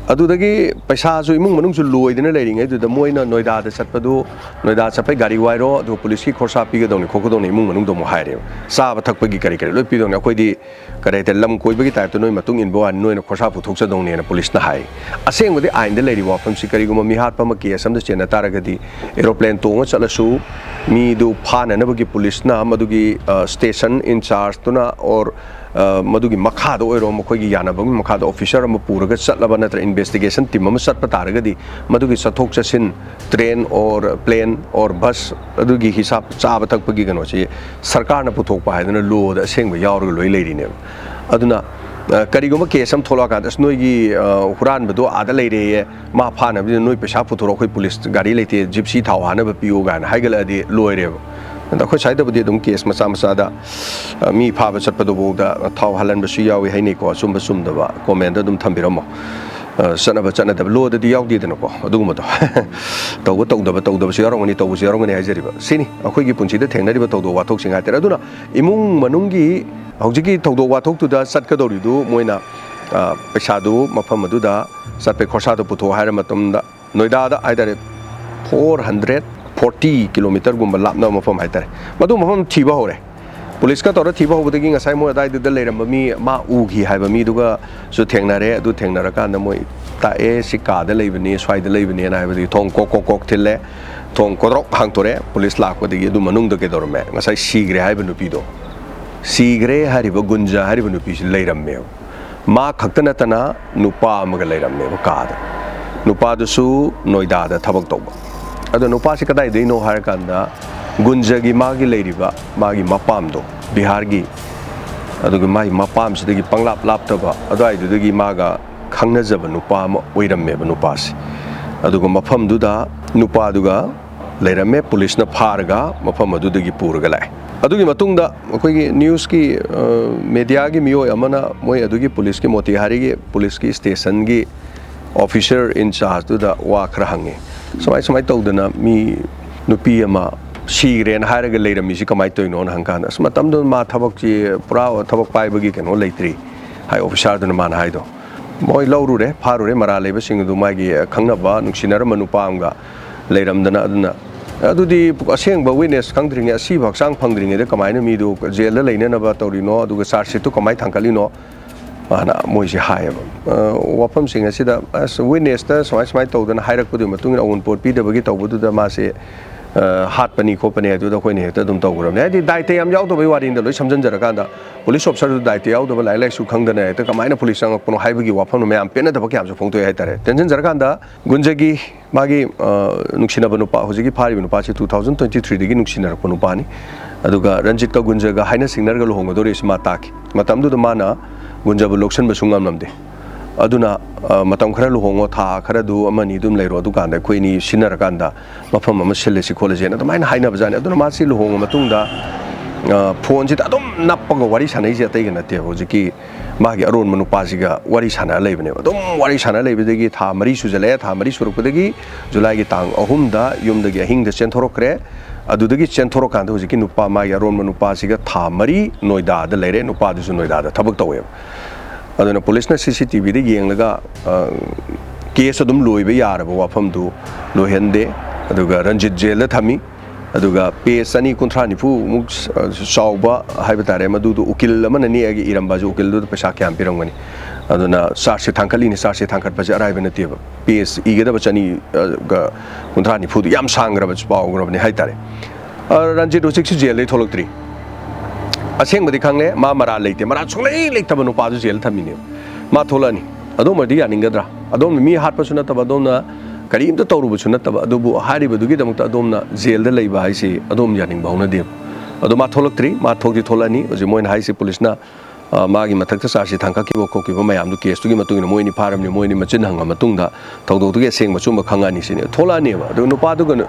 ꯑꯗꯨꯗꯒꯤ ꯄꯩꯁꯥꯁꯨ ꯏꯃꯨꯡ ꯃꯅꯨꯡꯁꯨ ꯂꯣꯏꯗꯅ ꯂꯩꯔꯤꯉꯩꯗꯨꯗ ꯃꯣꯏꯅ ꯅꯣꯏꯗꯥꯗ ꯆꯠꯄꯗꯨ, ꯅꯣꯏꯗꯥ ꯆꯠꯄꯩ ꯒꯥꯔꯤ ꯋꯥꯏꯔꯣ, ꯑꯗꯨꯒ ꯄꯨꯂꯤꯁꯀꯤ ꯈꯣꯔꯁꯥ ꯄꯤꯒꯗꯧꯅꯤ ꯈꯣꯠꯀꯗꯧꯅꯤ ꯏꯃꯨꯡ ꯃꯅꯨꯡꯗꯣ ꯑꯃꯨꯛ ꯍꯥꯏꯔꯦꯕ꯫ ꯆꯥꯕ ꯊꯛꯄꯒꯤ ꯀꯔꯤ ꯀꯔꯤ ꯂꯣꯏ ꯄꯤꯗꯧꯅꯤ꯫ ꯑꯩꯈꯣꯏꯗꯤ ꯀꯔꯤ ꯍꯥꯏꯇꯥꯔꯦ, ꯂꯝ ꯀꯣꯏꯕꯒꯤ ꯇꯥꯏꯞꯇ ꯅꯣꯏ ꯃꯇꯨꯡ ꯏꯟꯕ ꯋꯥꯅꯤ, ꯅꯣꯏꯅ ꯈꯣꯔꯁꯥ ꯄꯨꯊꯣꯛꯆꯗꯧꯅꯦꯅ ꯄꯨꯂꯤꯁꯅ ꯍꯥꯏ꯫ ꯑꯁꯦꯡꯕꯗꯤ ꯑꯥꯏꯟꯗ ꯂꯩꯔꯤꯕ ꯋꯥꯐꯝꯁꯤ, ꯀꯔꯤꯒꯨꯝꯕ ꯃꯤꯍꯥꯠꯄ ꯑꯃ ꯀꯦꯁ ꯑꯃꯗ ꯆꯦꯟꯅ ꯇꯥꯔꯒꯗꯤ, ꯑꯦꯔꯣꯄ꯭ꯂꯦꯟ ꯇꯣꯡꯉ ꯆꯠꯂꯁꯨ ꯃꯤꯗꯨ ꯐꯥꯅꯅꯕꯒꯤ ꯄꯨꯂꯤꯁꯅ ꯃꯗꯨꯒꯤ, ꯑ, ꯁ꯭ꯇꯦꯁꯟ ꯏꯟꯆꯥꯔꯖꯇꯨꯅ or, ꯑ, ꯃꯗꯨꯒꯤ ꯃꯈꯥꯗ ꯑꯣꯏꯔꯣ, ꯃꯈꯣꯏꯒꯤ ꯌꯥꯅꯕꯒꯤ ꯃꯈꯥꯗ ꯑꯣꯐꯤꯁꯔ ꯑꯃ ꯄꯨꯔꯒ ꯆꯠꯂꯕ ꯅꯠꯇ꯭ꯔꯒ ꯏꯟꯚꯦꯁꯇꯤꯒꯦꯁꯟ ꯇꯤꯝ ꯑꯃ ꯆꯠꯄ ꯇꯥꯔꯒꯗꯤ, ꯃꯗꯨꯒꯤ ꯆꯠꯊꯣꯛ ꯆꯠꯁꯤꯟ, train or plane or bus, ꯑꯗꯨꯒꯤ ꯍꯤꯁꯥꯞ, ꯆꯥꯕ ꯊꯛꯄꯒꯤ ꯀꯩꯅꯣꯁꯤ ꯁꯔꯀꯥꯔꯅ ꯄꯨꯊꯣꯛꯄ ꯍꯥꯏꯗꯅ ꯂꯣꯗ ꯑꯁꯦꯡꯕ ꯌꯥꯎꯔꯒ ꯂꯣꯏ ꯂꯩꯔꯤꯅꯦꯕ꯫ ꯑꯗꯨꯅ, ꯑ, ꯀꯔꯤꯒꯨꯝꯕ ꯀꯦꯁ ꯑꯃ ꯊꯣꯛꯂꯛꯑꯀꯥꯟꯗ, "ꯑꯁ, ꯅꯣꯏꯒꯤ, ꯑ, ꯍꯨꯔꯥꯟꯕꯗꯣ ꯑꯥꯗ ꯂꯩꯔꯦꯌꯦ, ꯃꯥ ꯐꯥꯅꯕꯗꯤ ꯅꯣꯏ ꯄꯩꯁꯥ ꯄꯨꯊꯣꯔꯛꯑꯣ, ꯑꯩꯈꯣꯏ ꯄꯨꯂꯤꯁ ꯒꯥꯔꯤ ꯂꯩꯇꯦ, ꯖꯤꯞꯁꯤ ꯊꯥꯎ ꯍꯥꯟꯅꯕ ꯄꯤꯌꯨ" ꯀꯥꯏꯅ ꯍꯥꯏꯒꯠꯂꯛꯑꯗꯤ ꯂꯣꯏꯔꯦꯕ꯫ ꯑꯗ ꯑꯩꯈꯣꯏ ꯁ꯭ꯋꯥꯏꯗꯕꯨꯗꯤ ꯑꯗꯨꯝ ꯀꯦꯁ ꯃꯆꯥ ꯃꯆꯥꯗ, ꯑ, ꯃꯤ ꯐꯥꯕ ꯆꯠꯄꯗꯨꯐꯥꯎꯗ ꯊꯥꯎ ꯍꯥꯜꯍꯟꯕꯁꯨ ꯌꯥꯎꯏ ꯍꯥꯏꯅꯩꯀꯣ, ꯑꯆꯨꯝꯕ ꯆꯨꯝꯗꯕ ꯀꯣꯃꯦꯟꯗ ꯑꯗꯨꯝ ꯊꯝꯕꯤꯔꯝꯃꯣ꯫ ꯑ, ꯆꯠꯅꯕ ꯆꯠꯅꯗꯕ ꯂꯣꯗꯗꯤ ꯌꯥꯎꯗꯦꯗꯅꯀꯣ ꯑꯗꯨꯒꯨꯝꯕꯗꯣ꯫ ꯇꯧꯕ ꯇꯧꯗꯕ, ꯇꯧꯗꯕꯁꯨ ꯌꯥꯎꯔꯝꯒꯅꯤ, ꯇꯧꯕꯁꯨ ꯌꯥꯎꯔꯝꯒꯅꯤ ꯍꯥꯏꯖꯔꯤꯕ꯫ ꯁꯤꯅꯤ ꯑꯩꯈꯣꯏꯒꯤ ꯄꯨꯟꯁꯤꯗ ꯊꯦꯡꯅꯔꯤꯕ ꯊꯧꯗꯣꯛ ꯋꯥꯊꯣꯛꯁꯤꯡ ꯍꯥꯏꯇꯥꯔꯦ꯫ ꯑꯗꯨꯅ ꯏꯃꯨꯡ ꯃꯅꯨꯡꯒꯤ ꯍꯧꯖꯤꯛꯀꯤ ꯊꯧꯗꯣꯛ ꯋꯥꯊꯣꯛꯇꯨꯗ ꯆꯠꯀꯗꯧꯔꯤꯗꯨ ꯃꯣꯏꯅ, ꯑ, ꯄꯩꯁꯥꯗꯨ ꯃꯐꯝ ꯑꯗꯨꯗ ꯆꯠꯄꯩ ꯈꯣꯔꯁꯥꯗꯨ ꯄꯨꯊꯣꯛ ꯍꯥꯏꯔ ꯃꯇꯝꯗ, ꯅꯣꯏꯗꯥꯗ ꯍꯥꯏꯇꯥꯔꯦ, ꯐꯣꯔ ꯍꯟꯗ꯭ꯔꯦꯠ ꯐꯣꯔꯇꯤ ꯀꯤꯂꯣꯃꯤꯇꯔꯒꯨꯝꯕ ꯂꯥꯞꯅꯕ ꯃꯐꯝ ꯍꯥꯏꯇꯥꯔꯦ, ꯃꯗꯨ ꯃꯐꯝ ꯊꯤꯕ ꯍꯧꯔꯦ꯫ ꯄꯨꯂꯤꯁꯀ ꯇꯧꯔ ꯊꯤꯕ ꯍꯧꯕꯗꯒꯤ ꯉꯁꯥꯏ ꯃꯣꯏ ꯑꯗꯥꯏꯗꯨꯗ ꯂꯩꯔꯝꯕ ꯃꯤ, ꯃꯥ ꯎꯈꯤ ꯍꯥꯏꯕ ꯃꯤꯗꯨꯒꯁꯨ ꯊꯦꯡꯅꯔꯦ꯫ ꯑꯗꯨ ꯊꯦꯡꯅꯔꯀꯥꯟꯗ ꯃꯣꯏ ꯇꯥꯛꯑꯦ, "ꯁꯤ ꯀꯥꯗ ꯂꯩꯕꯅꯤ, ꯁ꯭ꯋꯥꯏꯗ ꯂꯩꯕꯅꯦꯅ" ꯍꯥꯏꯕꯗꯒꯤ ꯊꯣꯡ ꯀꯣꯛ ꯀꯣꯛ ꯀꯣꯛ ꯊꯤꯜꯂꯦ꯫ ꯊꯣꯡ ꯀꯣꯗ꯭ꯔꯣꯛ ꯍꯥꯡꯇꯣꯔꯛꯑꯦ꯫ ꯄꯨꯂꯤꯁ ꯂꯥꯛꯄꯗꯒꯤ ꯑꯗꯨ ꯃꯅꯨꯡꯗ ꯀꯩꯗꯧꯔꯝꯃꯦ? ꯉꯁꯥꯏ ꯁꯤꯈ꯭ꯔꯦ ꯍꯥꯏꯔꯤꯕ ꯅꯨꯄꯤꯗꯣ, ꯁꯤꯈ꯭ꯔꯦ ꯍꯥꯏꯔꯤꯕ ꯒꯨꯟꯖꯥ ꯍꯥꯏꯔꯤꯕ ꯅꯨꯄꯤꯁꯤ ꯂꯩꯔꯝꯃꯦꯕ꯫ ꯃꯥ ꯈꯛꯇ ꯅꯠꯇꯅ ꯅꯨꯄꯥ ꯑꯃꯒ ꯂꯩꯔꯝꯃꯦꯕ ꯀꯥꯗ꯫ ꯅꯨꯄꯥꯗꯨꯁꯨ ꯅꯣꯏꯗꯥꯗ ꯊꯕꯛ ꯇꯧꯕ꯫ ꯑꯗꯣ ꯅꯨꯄꯥꯁꯤ ꯀꯗꯥꯏꯗꯩꯅꯣ ꯍꯥꯏꯔꯀꯥꯟꯗ, ꯒꯨꯟꯖꯒꯤ ꯃꯥꯒꯤ ꯂꯩꯔꯤꯕ ꯃꯥꯒꯤ ꯃꯄꯥꯝꯗꯣ, ꯕꯤꯍꯥꯔꯒꯤ ꯑꯗꯨꯒ ꯃꯥꯒꯤ ꯃꯄꯥꯝꯁꯤꯗꯒꯤ ꯄꯪꯂꯥꯞ ꯂꯥꯞꯇꯕ ꯑꯗꯨꯋꯥꯏꯗꯨꯗꯒꯤ ꯃꯥꯒ ꯈꯪꯅꯖꯕ ꯅꯨꯄꯥ ꯑꯃ ꯑꯣꯏꯔꯝꯃꯦꯕ ꯅꯨꯄꯥꯁꯦ꯫ ꯑꯗꯨꯒ ꯃꯐꯝꯗꯨꯗ ꯅꯨꯄꯥꯗꯨꯒ ꯂꯩꯔꯝꯃꯦ꯫ ꯄꯨꯂꯤꯁꯅ ꯐꯥꯔꯒ ꯃꯐꯝ ꯑꯗꯨꯗꯒꯤ ꯄꯨꯔꯒ ꯂꯥꯛꯑꯦ꯫ ꯑꯗꯨꯒꯤ ꯃꯇꯨꯡꯗ ꯑꯩꯈꯣꯏꯒꯤ ꯅ꯭ꯌꯨꯁꯀꯤ, ꯑ, ꯃꯦꯗꯤꯌꯥꯒꯤ ꯃꯤꯑꯣꯏ ꯑꯃꯅ ꯃꯣꯏ ꯑꯗꯨꯒꯤ ꯄꯨꯂꯤꯁꯀꯤ, ꯃꯣꯇꯤꯍꯥꯔꯤꯒꯤ ꯄꯨꯂꯤꯁꯀꯤ ꯁ꯭ꯇꯦꯁꯟꯒꯤ ꯑꯣꯐꯤꯁꯔ ꯏꯟꯆꯥꯔꯖꯇꯨꯗ ꯋꯥ ꯈꯔ ꯍꯪꯉꯦ꯫ "ꯁꯨꯃꯥꯏ ꯁꯨꯃꯥꯏ ꯇꯧꯗꯅ ꯃꯤ ꯅꯨꯄꯤ ꯑꯃ ꯁꯤꯈ꯭ꯔꯦꯅ ꯍꯥꯏꯔꯒ ꯂꯩꯔꯝꯃꯤꯁꯤ ꯀꯃꯥꯏꯅ ꯇꯧꯔꯤꯅꯣꯅ?" ꯍꯪꯀꯥꯟꯗ, "ꯑꯁ, ꯃꯇꯝꯗꯨꯗ ꯃꯥ ꯊꯕꯛꯁꯤ ꯄꯨꯔꯥ ꯊꯕꯛ ꯄꯥꯏꯕꯒꯤ ꯀꯩꯅꯣ ꯂꯩꯇ꯭ꯔꯤ" ꯍꯥꯏ ꯑꯣꯐꯤꯁꯥꯔꯗꯨꯅ ꯃꯥꯅ ꯍꯥꯏꯗꯣ꯫ ꯃꯣꯏ ꯂꯧꯔꯨꯔꯦ, ꯐꯥꯔꯨꯔꯦ, ꯃꯔꯥꯜ ꯂꯩꯕꯁꯤꯡ ꯑꯗꯨ ꯃꯥꯒꯤ ꯈꯪꯅꯕ, ꯅꯨꯡꯁꯤꯅꯔꯝꯕ ꯅꯨꯄꯥ ꯑꯃꯒ ꯂꯩꯔꯝꯗꯅ꯫ ꯑꯗꯨꯅ ꯑꯗꯨꯗꯤ ꯑꯁꯦꯡꯕ ꯋꯤꯠꯅꯦꯁ ꯈꯪꯗ꯭ꯔꯤꯉꯩ, ꯑꯁꯤꯕ ꯍꯛꯆꯥꯡ ꯐꯪꯗ꯭ꯔꯤꯉꯩꯗ ꯀꯃꯥꯏꯅ ꯃꯤꯗꯨ ꯖꯦꯜꯗ ꯂꯩꯅꯅꯕ ꯇꯧꯔꯤꯅꯣ, ꯑꯗꯨꯒ ꯆꯥꯔꯖ ꯁꯤꯠꯇꯨ ꯀꯃꯥꯏꯅ ꯊꯥꯡꯒꯠꯂꯤꯅꯣ? ꯑꯅ ꯃꯣꯏꯁꯦ ꯍꯥꯏꯌꯦꯕ꯫ ꯑ, ꯋꯥꯐꯝꯁꯤꯡ ꯑꯁꯤꯗ, ꯑꯁ, ꯋꯤꯠꯅꯦꯁꯇ ꯁꯨꯃꯥꯏ ꯁꯨꯃꯥꯏꯅ ꯇꯧꯗꯅ ꯍꯥꯏꯔꯛꯄꯗꯨꯒꯤ ꯃꯇꯨꯡ ꯏꯟꯅ ꯑꯋꯨꯟꯄꯣꯠ ꯄꯤꯗꯕꯒꯤ ꯇꯧꯕꯗꯨꯗ ꯃꯥꯁꯦ, ꯑ, ꯍꯥꯠꯄꯅꯤ ꯈꯣꯠꯄꯅꯤ ꯑꯗꯨꯗ ꯑꯩꯈꯣꯏꯅ ꯍꯦꯛꯇ ꯑꯗꯨꯝ ꯇꯧꯈ꯭ꯔꯕꯅꯦ꯫ ꯍꯥꯏꯗꯤ, ꯗꯥꯏꯇ ꯌꯥꯝ ꯌꯥꯎꯗꯕꯩ ꯋꯥꯔꯤꯅꯤꯗ, ꯂꯣꯏ ꯁꯝꯖꯟꯖꯔꯀꯥꯟꯗ ꯄꯨꯂꯤꯁ ꯑꯣꯐꯤꯁꯔꯗꯨ ꯗꯥꯏꯇ ꯌꯥꯎꯗꯕ, ꯂꯥꯏꯔꯤꯛ ꯂꯥꯏꯁꯨ ꯈꯪꯗꯅ ꯍꯦꯛꯇ ꯀꯃꯥꯏꯅ ꯄꯨꯂꯤꯁ ꯆꯪꯉꯛꯄꯅꯣ ꯍꯥꯏꯕꯒꯤ ꯋꯥꯐꯝꯗꯣ ꯃꯌꯥꯝ ꯄꯦꯟꯅꯗꯕ ꯀꯌꯥꯝꯁꯨ ꯐꯣꯡꯗꯣꯛꯑꯦ ꯍꯥꯏꯇꯥꯔꯦ꯫ ꯇꯦꯟꯁꯤꯟꯖꯔꯀꯥꯟꯗ ꯒꯨꯟꯖꯒꯤ ꯃꯥꯒꯤ, ꯑ, ꯅꯨꯡꯁꯤꯅꯕ ꯅꯨꯄꯥ, ꯍꯧꯖꯤꯛꯀꯤ ꯐꯥꯔꯤꯕ ꯅꯨꯄꯥꯁꯤ two thousand twenty threeꯗꯒꯤ ꯅꯨꯡꯁꯤꯅꯔꯛꯄ ꯅꯨꯄꯥꯅꯤ꯫ ꯑꯗꯨꯒ ꯔꯟꯖꯤꯠꯀ ꯒꯨꯟꯖꯒ ꯍꯥꯏꯅ ꯁꯤꯡꯅꯔꯒ ꯂꯨꯍꯣꯡꯒꯗꯧꯔꯤꯁꯤ ꯃꯥ ꯇꯥꯈꯤ꯫ ꯃꯇꯝꯗꯨꯗ ꯃꯥꯅ ꯒꯨꯟꯖꯕꯨ ꯂꯧꯁꯤꯟꯕꯁꯨ ꯉꯝꯂꯝꯗꯦ꯫ ꯑꯗꯨꯅ, ꯑ, "ꯃꯇꯝ ꯈꯔ ꯂꯨꯍꯣꯡꯉꯣ, ꯊꯥ ꯈꯔꯗꯨ ꯑꯃ ꯑꯅꯤ ꯑꯗꯨꯝ ꯂꯩꯔꯣ, ꯑꯗꯨꯀꯥꯟꯗ ꯑꯩꯈꯣꯏ ꯑꯅꯤ ꯁꯤꯟꯅꯔꯀꯥꯟꯗ ꯃꯐꯝ ꯑꯃ ꯁꯤꯜꯂꯁꯤ ꯈꯣꯠꯂꯁꯦꯅ" ꯑꯗꯨꯃꯥꯏꯅ ꯍꯥꯏꯅꯕꯖꯥꯠꯅꯤ꯫ ꯑꯗꯨꯅ ꯃꯥꯁꯤ ꯂꯨꯍꯣꯡꯉ ꯃꯇꯨꯡꯗ, ꯑ, ꯐꯣꯟꯁꯤꯗ ꯑꯗꯨꯝ ꯅꯞꯄꯒ ꯋꯥꯔꯤ ꯁꯥꯟꯅꯩꯁꯦ ꯑꯇꯩꯒ ꯅꯠꯇꯦꯕ꯫ ꯍꯧꯖꯤꯛꯀꯤ ꯃꯥꯒꯤ ꯑꯔꯣꯟꯕ ꯅꯨꯄꯥꯁꯤꯒ ꯋꯥꯔꯤ ꯁꯥꯟꯅꯔ ꯂꯩꯕꯅꯦꯕ꯫ ꯑꯗꯨꯝ ꯋꯥꯔꯤ ꯁꯥꯟꯅꯔ ꯂꯩꯕꯗꯒꯤ ꯊꯥ ꯃꯔꯤ ꯁꯨꯖꯜꯂꯛꯑꯦ꯫ ꯊꯥ ꯃꯔꯤ ꯁꯨꯔꯛꯄꯗꯒꯤ ꯖꯨꯂꯥꯏꯒꯤ ꯇꯥꯡ ꯑꯍꯨꯝꯗ ꯌꯨꯝꯗꯒꯤ ꯑꯍꯤꯡꯗ ꯆꯦꯟꯊꯣꯔꯛꯈ꯭ꯔꯦ꯫ ꯑꯗꯨꯗꯒꯤ ꯆꯦꯟꯊꯣꯔꯛꯀꯥꯟꯗ ꯍꯧꯖꯤꯛꯀꯤ ꯅꯨꯄꯥ, ꯃꯥꯒꯤ ꯑꯔꯣꯟꯕ ꯅꯨꯄꯥꯁꯤꯒ ꯊꯥ ꯃꯔꯤ ꯅꯣꯏꯗꯥꯗ ꯂꯩꯔꯦ꯫ ꯅꯨꯄꯥꯗꯨꯁꯨ ꯅꯣꯏꯗꯥꯗ ꯊꯕꯛ ꯇꯧꯋꯦꯕ꯫ ꯑꯗꯨꯅ ꯄꯨꯂꯤꯁꯅ ꯁꯤ ꯁꯤ ꯇꯤ ꯚꯤꯗ ꯌꯦꯡꯂꯒ, ꯑ, ꯀꯦꯁ ꯑꯗꯨꯝ ꯂꯣꯏꯕ ꯌꯥꯔꯕ ꯋꯥꯐꯝꯗꯨ ꯂꯣꯏꯍꯟꯗꯦ꯫ ꯑꯗꯨꯒ ꯔꯟꯖꯤꯠ ꯖꯦꯜꯗ ꯊꯝꯃꯤ꯫ ꯑꯗꯨꯒ ꯄꯦꯖ ꯆꯅꯤ ꯀꯨꯟꯊ꯭ꯔꯥ ꯅꯤꯐꯨꯃꯨꯛ, ꯑ, ꯆꯥꯎꯕ ꯍꯥꯏꯕ ꯇꯥꯔꯦ, ꯃꯗꯨꯗꯨ ꯎꯀꯤꯜ ꯑꯃꯅ ꯅꯦꯛꯑꯒ ꯏꯔꯝꯕꯁꯨ, ꯎꯀꯤꯜꯗꯨꯗ ꯄꯩꯁꯥ ꯀꯌꯥꯝ ꯄꯤꯔꯝꯒꯅꯤ? ꯑꯗꯨꯅ ꯆꯥꯔꯖꯁꯦ ꯊꯥꯡꯒꯠꯂꯤꯅꯤ꯫ ꯆꯥꯔꯖꯁꯦ ꯊꯥꯡꯒꯠꯄꯁꯦ ꯑꯔꯥꯏꯕ ꯅꯠꯇꯦꯕ꯫ ꯄꯦꯖ ꯏꯒꯗꯕ ꯆꯅꯤ, ꯑ, ꯒ ꯀꯨꯟꯊ꯭ꯔꯥ ꯅꯤꯐꯨꯗꯨ ꯌꯥꯝ ꯁꯥꯡꯈ꯭ꯔꯕ, ꯆꯥꯎꯈ꯭ꯔꯕꯅꯤ ꯍꯥꯏꯇꯥꯔꯦ꯫ ꯑ, ꯔꯟꯖꯤꯠ ꯍꯧꯖꯤꯛꯁꯨ ꯖꯦꯜꯗꯩ ꯊꯣꯛꯂꯛꯇ꯭ꯔꯤ꯫ ꯑꯁꯦꯡꯕꯗꯤ ꯈꯪꯂꯦ, ꯃꯥ ꯃꯔꯥꯜ ꯂꯩꯇꯦ, ꯃꯔꯥꯜ ꯁꯨꯡꯂꯩ ꯂꯩꯇꯕ ꯅꯨꯄꯥꯗꯨ ꯖꯦꯜꯗ ꯊꯝꯃꯤꯅꯦꯕ꯫ ꯃꯥ ꯊꯣꯛꯂꯛꯑꯅꯤ꯫ ꯑꯗꯣꯝꯕꯨꯗꯤ ꯌꯥꯅꯤꯡꯒꯗ꯭ꯔꯥ? ꯑꯗꯣꯝꯅ ꯃꯤ ꯍꯥꯠꯄꯁꯨ ꯅꯠꯇꯕ, ꯑꯗꯣꯝꯅ ꯀꯔꯤꯝꯇ ꯇꯧꯔꯨꯕꯁꯨ ꯅꯠꯇꯕ, ꯑꯗꯨꯕꯨ ꯍꯥꯏꯔꯤꯕꯗꯨꯒꯤꯗꯃꯛꯇ ꯑꯗꯣꯝꯅ ꯖꯦꯜꯗ ꯂꯩꯕ ꯍꯥꯏꯁꯤ ꯑꯗꯣꯝ ꯌꯥꯅꯤꯡꯕ ꯍꯧꯅꯗꯦꯕ꯫ ꯑꯗꯣ ꯃꯥ ꯊꯣꯛꯂꯛꯇ꯭ꯔꯤ, ꯃꯥ ꯊꯣꯛꯇꯤ ꯊꯣꯛꯂꯛꯑꯅꯤ꯫ ꯍꯧꯖꯤꯛ ꯃꯣꯏꯅ ꯍꯥꯏꯁꯤ ꯄꯨꯂꯤꯁꯅ, ꯑ, ꯃꯥꯒꯤ ꯃꯊꯛꯇ ꯆꯥꯔꯖꯁꯤ ꯊꯥꯡꯒꯠꯈꯤꯕ ꯈꯣꯠꯈꯤꯕ ꯃꯌꯥꯝꯗꯨ, ꯀꯦꯁꯇꯨꯒꯤ ꯃꯇꯨꯡ ꯏꯟꯅ ꯃꯣꯏ ꯑꯅꯤ ꯐꯥꯔꯝꯅꯤ, ꯃꯣꯏ ꯑꯅꯤ ꯃꯆꯤꯟ ꯍꯪꯉ ꯃꯇꯨꯡꯗ ꯊꯧꯗꯣꯛꯇꯨꯒꯤ ꯑꯁꯦꯡꯕ ꯑꯆꯨꯝꯕ ꯈꯪꯉꯛꯑꯅꯤ ꯁꯤꯅꯤ꯫ ꯊꯣꯛꯂꯛꯑꯅꯦꯕ꯫ ꯑꯗꯨ ꯅꯨꯄꯥꯗꯨꯒ,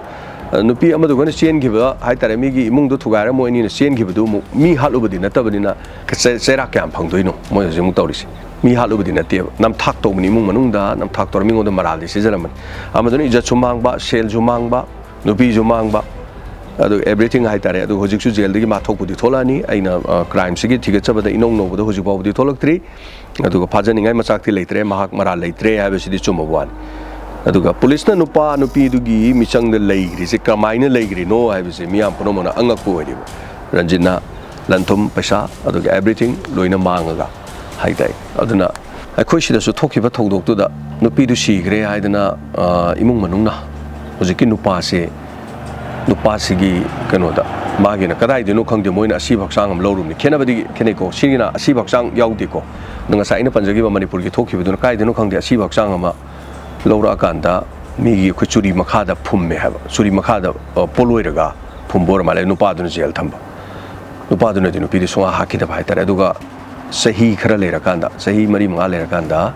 ꯑ, ꯅꯨꯄꯤ ꯑꯃꯗꯨꯒꯅ ꯆꯦꯟꯈꯤꯕ ꯍꯥꯏꯇꯥꯔꯦ, ꯃꯤꯒꯤ ꯏꯃꯨꯡꯗꯣ ꯊꯨꯒꯥꯏꯔ ꯃꯣꯏ ꯑꯅꯤꯅ ꯆꯦꯟꯈꯤꯕꯗꯨ ꯑꯃꯨꯛ ꯃꯤ ꯍꯥꯠꯂꯨꯕꯗꯤ ꯅꯠꯇꯕꯅꯤꯅ ꯆꯩ-, ꯆꯩꯔꯥꯛ ꯀꯌꯥꯝ ꯐꯪꯗꯣꯏꯅꯣ ꯃꯣꯏ ꯍꯧꯖꯤꯛ ꯑꯃꯨꯛ ꯇꯧꯔꯤꯁꯦ? ꯃꯤ ꯍꯥꯠꯂꯨꯕꯗꯤ ꯅꯠꯇꯦꯕ, ꯅꯝꯊꯥꯛ ꯇꯧꯕꯅꯤ, ꯏꯃꯨꯡ ꯃꯅꯨꯡꯗ ꯅꯝꯊꯥꯛ ꯇꯧꯔ ꯃꯤꯉꯣꯟꯗ ꯃꯔꯥꯜꯗꯤ ꯁꯤꯖꯔꯝꯃꯅꯤ꯫ ꯑꯃꯗꯨꯅ ꯏꯖꯠꯁꯨ ꯃꯥꯡꯕ, ꯁꯦꯜꯁꯨ ꯃꯥꯡꯕ, ꯅꯨꯄꯤꯁꯨ ꯃꯥꯡꯕ, ꯑꯗꯨ everything ꯍꯥꯏꯇꯥꯔꯦ꯫ ꯑꯗꯨ ꯍꯧꯖꯤꯛꯁꯨ ꯖꯦꯜꯗꯒꯤ ꯃꯥ ꯊꯣꯛꯄꯨꯗꯤ ꯊꯣꯛꯂꯛꯑꯅꯤ꯫ ꯑꯩꯅ, ꯑ, crimeꯁꯤꯒꯤ ꯊꯤꯒꯠꯆꯕꯗ ꯏꯅꯧ ꯅꯧꯕꯗ ꯍꯧꯖꯤꯛ ꯐꯥꯎꯕꯗꯤ ꯊꯣꯛꯂꯛꯇ꯭ꯔꯤ꯫ ꯑꯗꯨꯒ ꯐꯥꯖꯅꯤꯡꯉꯥꯏ ꯃꯆꯥꯛꯇꯤ ꯂꯩꯇ꯭ꯔꯦ, ꯃꯍꯥꯛ ꯃꯔꯥꯜ ꯂꯩꯇ꯭ꯔꯦ ꯍꯥꯏꯕꯁꯤꯗꯤ ꯆꯨꯝꯃꯕ ꯋꯥꯅꯤ꯫ ꯑꯗꯨꯒ ꯄꯨꯂꯤꯁꯅ ꯅꯨꯄꯥ ꯅꯨꯄꯤꯗꯨꯒꯤ ꯃꯤꯆꯪꯗ ꯂꯩꯈ꯭ꯔꯤꯁꯦ ꯀꯃꯥꯏꯅ ꯂꯩꯈ꯭ꯔꯤꯅꯣ ꯍꯥꯏꯕꯁꯦ ꯃꯤꯌꯥꯝ ꯄꯨꯝꯅꯃꯛꯅ ꯑꯉꯛꯄ ꯑꯣꯏꯔꯤꯕ꯫ ꯔꯟꯖꯤꯠꯅ ꯂꯟ ꯊꯨꯝ ꯄꯩꯁꯥ ꯑꯗꯨꯒ everything ꯂꯣꯏꯅ ꯃꯥꯡꯉꯒ ꯍꯥꯏꯇꯥꯏ꯫ ꯑꯗꯨꯅ ꯑꯩꯈꯣꯏ ꯁꯤꯗꯁꯨ ꯊꯣꯛꯈꯤꯕ ꯊꯧꯗꯣꯛꯇꯨꯗ ꯅꯨꯄꯤꯗꯨ ꯁꯤꯈ꯭ꯔꯦ ꯍꯥꯏꯗꯅ, ꯑ, ꯏꯃꯨꯡ ꯃꯅꯨꯡꯅ ꯍꯧꯖꯤꯛꯀꯤ ꯅꯨꯄꯥꯁꯦ, ꯅꯨꯄꯥꯁꯤꯒꯤ ꯀꯩꯅꯣꯗ, ꯃꯥꯒꯤꯅ ꯀꯗꯥꯏꯗꯩꯅꯣ ꯈꯪꯗꯦ, ꯃꯣꯏꯅ ꯑꯁꯤꯕ ꯍꯛꯆꯥꯡ ꯑꯃ ꯂꯧꯔꯨꯕꯅꯤ꯫ ꯈꯦꯠꯅꯕꯗꯤ ꯈꯦꯠꯅꯩꯀꯣ, ꯁꯤꯒꯤꯅ ꯑꯁꯤꯕ ꯍꯛꯆꯥꯡ ꯌꯥꯎꯗꯦꯀꯣ꯫ ꯑꯗꯣ ꯉꯁꯥꯏ ꯑꯩꯅ ꯄꯟꯖꯈꯤꯕ ꯃꯅꯤꯄꯨꯔꯒꯤ ꯊꯣꯛꯈꯤꯕꯗꯨꯅ ꯀꯥꯏꯗꯩꯅꯣ ꯈꯪꯗꯦ, ꯑꯁꯤꯕ ꯍꯛꯆꯥꯡ ꯑꯃ ꯂꯧꯔꯛꯑꯀꯥꯟꯗ ꯃꯤꯒꯤ ꯑꯩꯈꯣꯏ ꯆꯨꯔꯤ ꯃꯈꯥꯗ ꯐꯨꯝꯃꯦ ꯍꯥꯏꯕ, ꯆꯨꯔꯤ ꯃꯈꯥꯗ, ꯑ, ꯄꯣꯠꯂꯣꯏꯔꯒ ꯐꯨꯝꯕ ꯑꯣꯏꯔ ꯃꯥꯜꯂꯦ꯫ ꯅꯨꯄꯥꯗꯨꯅ ꯖꯦꯜ ꯊꯝꯕ, ꯅꯨꯄꯥꯗꯨꯅꯗꯤ ꯅꯨꯄꯤꯗꯤ ꯁꯨꯡꯍꯥꯠ ꯍꯥꯠꯈꯤꯗꯕ ꯍꯥꯏꯇꯥꯔꯦ꯫ ꯑꯗꯨꯒ ꯆꯍꯤ ꯈꯔ ꯂꯩꯔꯀꯥꯟꯗ, ꯆꯍꯤ ꯃꯔꯤ ꯃꯉꯥ ꯂꯩꯔꯀꯥꯟꯗ,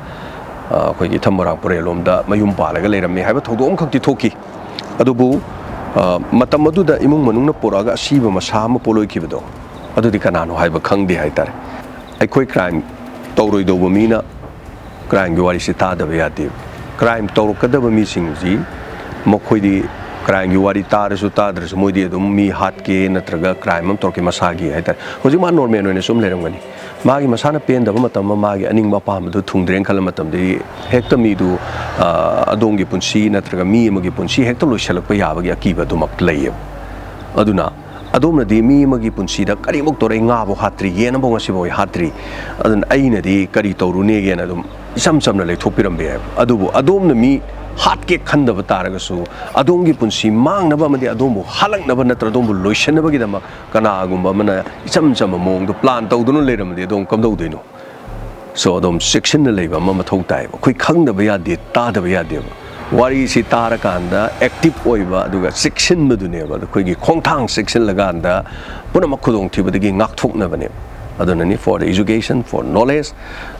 ꯑ, ꯑꯩꯈꯣꯏꯒꯤ ꯏꯊꯝ ꯃꯣꯏꯔꯥꯡ ꯄꯨꯔꯦꯜꯂꯣꯝꯗ ꯃꯌꯨꯝ ꯄꯥꯜꯂꯒ ꯂꯩꯔꯝꯃꯤ ꯍꯥꯏꯕ ꯊꯧꯗꯣꯛ ꯑꯃꯈꯛꯇꯤ ꯊꯣꯛꯈꯤ꯫ ꯑꯗꯨꯕꯨ, ꯑ, ꯃꯇꯝ ꯑꯗꯨꯗ ꯏꯃꯨꯡ ꯃꯅꯨꯡꯅ ꯄꯨꯔꯛꯑꯒ ꯑꯁꯤꯕ ꯃꯁꯥ ꯑꯃ ꯄꯣꯠꯂꯣꯏꯈꯤꯕꯗꯣ, ꯑꯗꯨꯗꯤ ꯀꯅꯥꯅꯣ ꯍꯥꯏꯕ ꯈꯪꯗꯦ ꯍꯥꯏꯇꯥꯔꯦ꯫ ꯑꯩꯈꯣꯏ crime ꯇꯧꯔꯣꯏꯗꯧꯕ ꯃꯤꯅ crimeꯒꯤ ꯋꯥꯔꯤꯁꯤ ꯇꯥꯗꯕ ꯌꯥꯗꯦ꯫ Crime ꯇꯧꯔꯛꯀꯗꯕ ꯃꯤꯁꯤꯡꯁꯤ ꯃꯈꯣꯏꯗꯤ crimeꯒꯤ ꯋꯥꯔꯤ ꯇꯥꯔꯁꯨ ꯇꯥꯗ꯭ꯔꯁꯨ ꯃꯣꯏꯗꯤ ꯑꯗꯨꯝ ꯃꯤ ꯍꯥꯠꯀꯦ ꯅꯠꯇ꯭ꯔꯒ crime ꯑꯃ ꯇꯧꯔꯛꯀꯦ ꯃꯁꯥꯒꯤ ꯍꯥꯏꯇꯥꯔꯦ꯫ ꯍꯧꯖꯤꯛ ꯃꯥ normal ꯑꯣꯏꯅ ꯁꯨꯝ ꯂꯩꯔꯝꯒꯅꯤ꯫ ꯃꯥꯒꯤ ꯃꯁꯥꯅ ꯄꯦꯟꯗꯕ ꯃꯇꯝ ꯑꯃ, ꯃꯥꯒꯤ ꯑꯅꯤꯡꯕ ꯑꯄꯥꯝꯕꯗꯨ ꯊꯨꯡꯗ꯭ꯔꯦꯅ ꯈꯜꯂ ꯃꯇꯝꯗꯗꯤ ꯍꯦꯛꯇ ꯃꯤꯗꯨ, ꯑ, ꯑꯗꯣꯝꯒꯤ ꯄꯨꯟꯁꯤ ꯅꯠꯇ꯭ꯔꯒ ꯃꯤ ꯑꯃꯒꯤ ꯄꯨꯟꯁꯤ ꯍꯦꯛꯇ ꯂꯣꯏꯁꯤꯜꯂꯛꯄ ꯌꯥꯕꯒꯤ ꯑꯀꯤꯕ ꯑꯗꯨꯃꯛ ꯂꯩꯌꯦꯕ꯫ ꯑꯗꯨꯅ ꯑꯗꯣꯝꯅꯗꯤ ꯃꯤ ꯑꯃꯒꯤ ꯄꯨꯟꯁꯤꯗ ꯀꯔꯤꯃꯨꯛ ꯇꯧꯔꯦ, ꯉꯥꯕꯨ ꯍꯥꯠꯇ꯭ꯔꯤ, ꯌꯦꯟ ꯑꯃꯐꯥꯎ ꯉꯁꯤꯐꯥꯎ ꯍꯥꯠꯇ꯭ꯔꯤ, ꯑꯗꯨꯅ ꯑꯩꯅꯗꯤ ꯀꯔꯤ ꯇꯧꯔꯨꯅꯦꯒꯦꯅ ꯑꯗꯨꯝ ꯏꯆꯝ ꯆꯝꯅ ꯂꯩꯊꯣꯛꯄꯤꯔꯝꯕ ꯌꯥꯏꯕ꯫ ꯑꯗꯨꯕꯨ ꯑꯗꯣꯝꯅ ꯃꯤ ꯍꯥꯠꯀꯦ ꯈꯟꯗꯕ ꯇꯥꯔꯒꯁꯨ, ꯑꯗꯣꯝꯒꯤ ꯄꯨꯟꯁꯤ ꯃꯥꯡꯅꯕ ꯑꯃꯗꯤ ꯑꯗꯣꯝꯕꯨ ꯍꯥꯠꯂꯛꯅꯕ ꯅꯠꯇ꯭ꯔ ꯑꯗꯣꯝꯕꯨ ꯂꯣꯏꯁꯤꯟꯅꯕꯒꯤꯗꯃꯛ ꯀꯅꯥꯒꯨꯝꯕ ꯑꯃꯅ ꯏꯆꯝ ꯆꯝꯕ ꯃꯑꯣꯡꯗ plan ꯇꯧꯗꯨꯅ ꯂꯩꯔꯝꯃꯗꯤ ꯑꯗꯣꯝ ꯀꯝꯗꯧꯗꯣꯏꯅꯣ? So ꯑꯗꯣꯝ ꯆꯦꯛꯁꯤꯟꯅ ꯂꯩꯕ ꯑꯃ ꯃꯊꯧ ꯇꯥꯏꯕ꯫ ꯑꯩꯈꯣꯏ ꯈꯪꯗꯕ ꯌꯥꯗꯦ, ꯇꯥꯗꯕ ꯌꯥꯗꯦꯕ꯫ ꯋꯥꯔꯤꯁꯤ ꯇꯥꯔꯀꯥꯟꯗ ꯑꯦꯛꯇꯤꯚ ꯑꯣꯏꯕ ꯑꯗꯨꯒ ꯆꯦꯛꯁꯤꯟꯕꯗꯨꯅꯦꯕ꯫ ꯑꯩꯈꯣꯏꯒꯤ ꯈꯣꯡꯊꯥꯡ ꯆꯦꯛꯁꯤꯜꯂꯀꯥꯟꯗ ꯄꯨꯝꯅꯃꯛ ꯈꯨꯗꯣꯡꯊꯤꯕꯗꯒꯤ ꯉꯥꯛꯊꯣꯛꯅꯕꯅꯦꯕ꯫ ꯑꯗꯨꯅꯅꯤ, for the education, for knowledge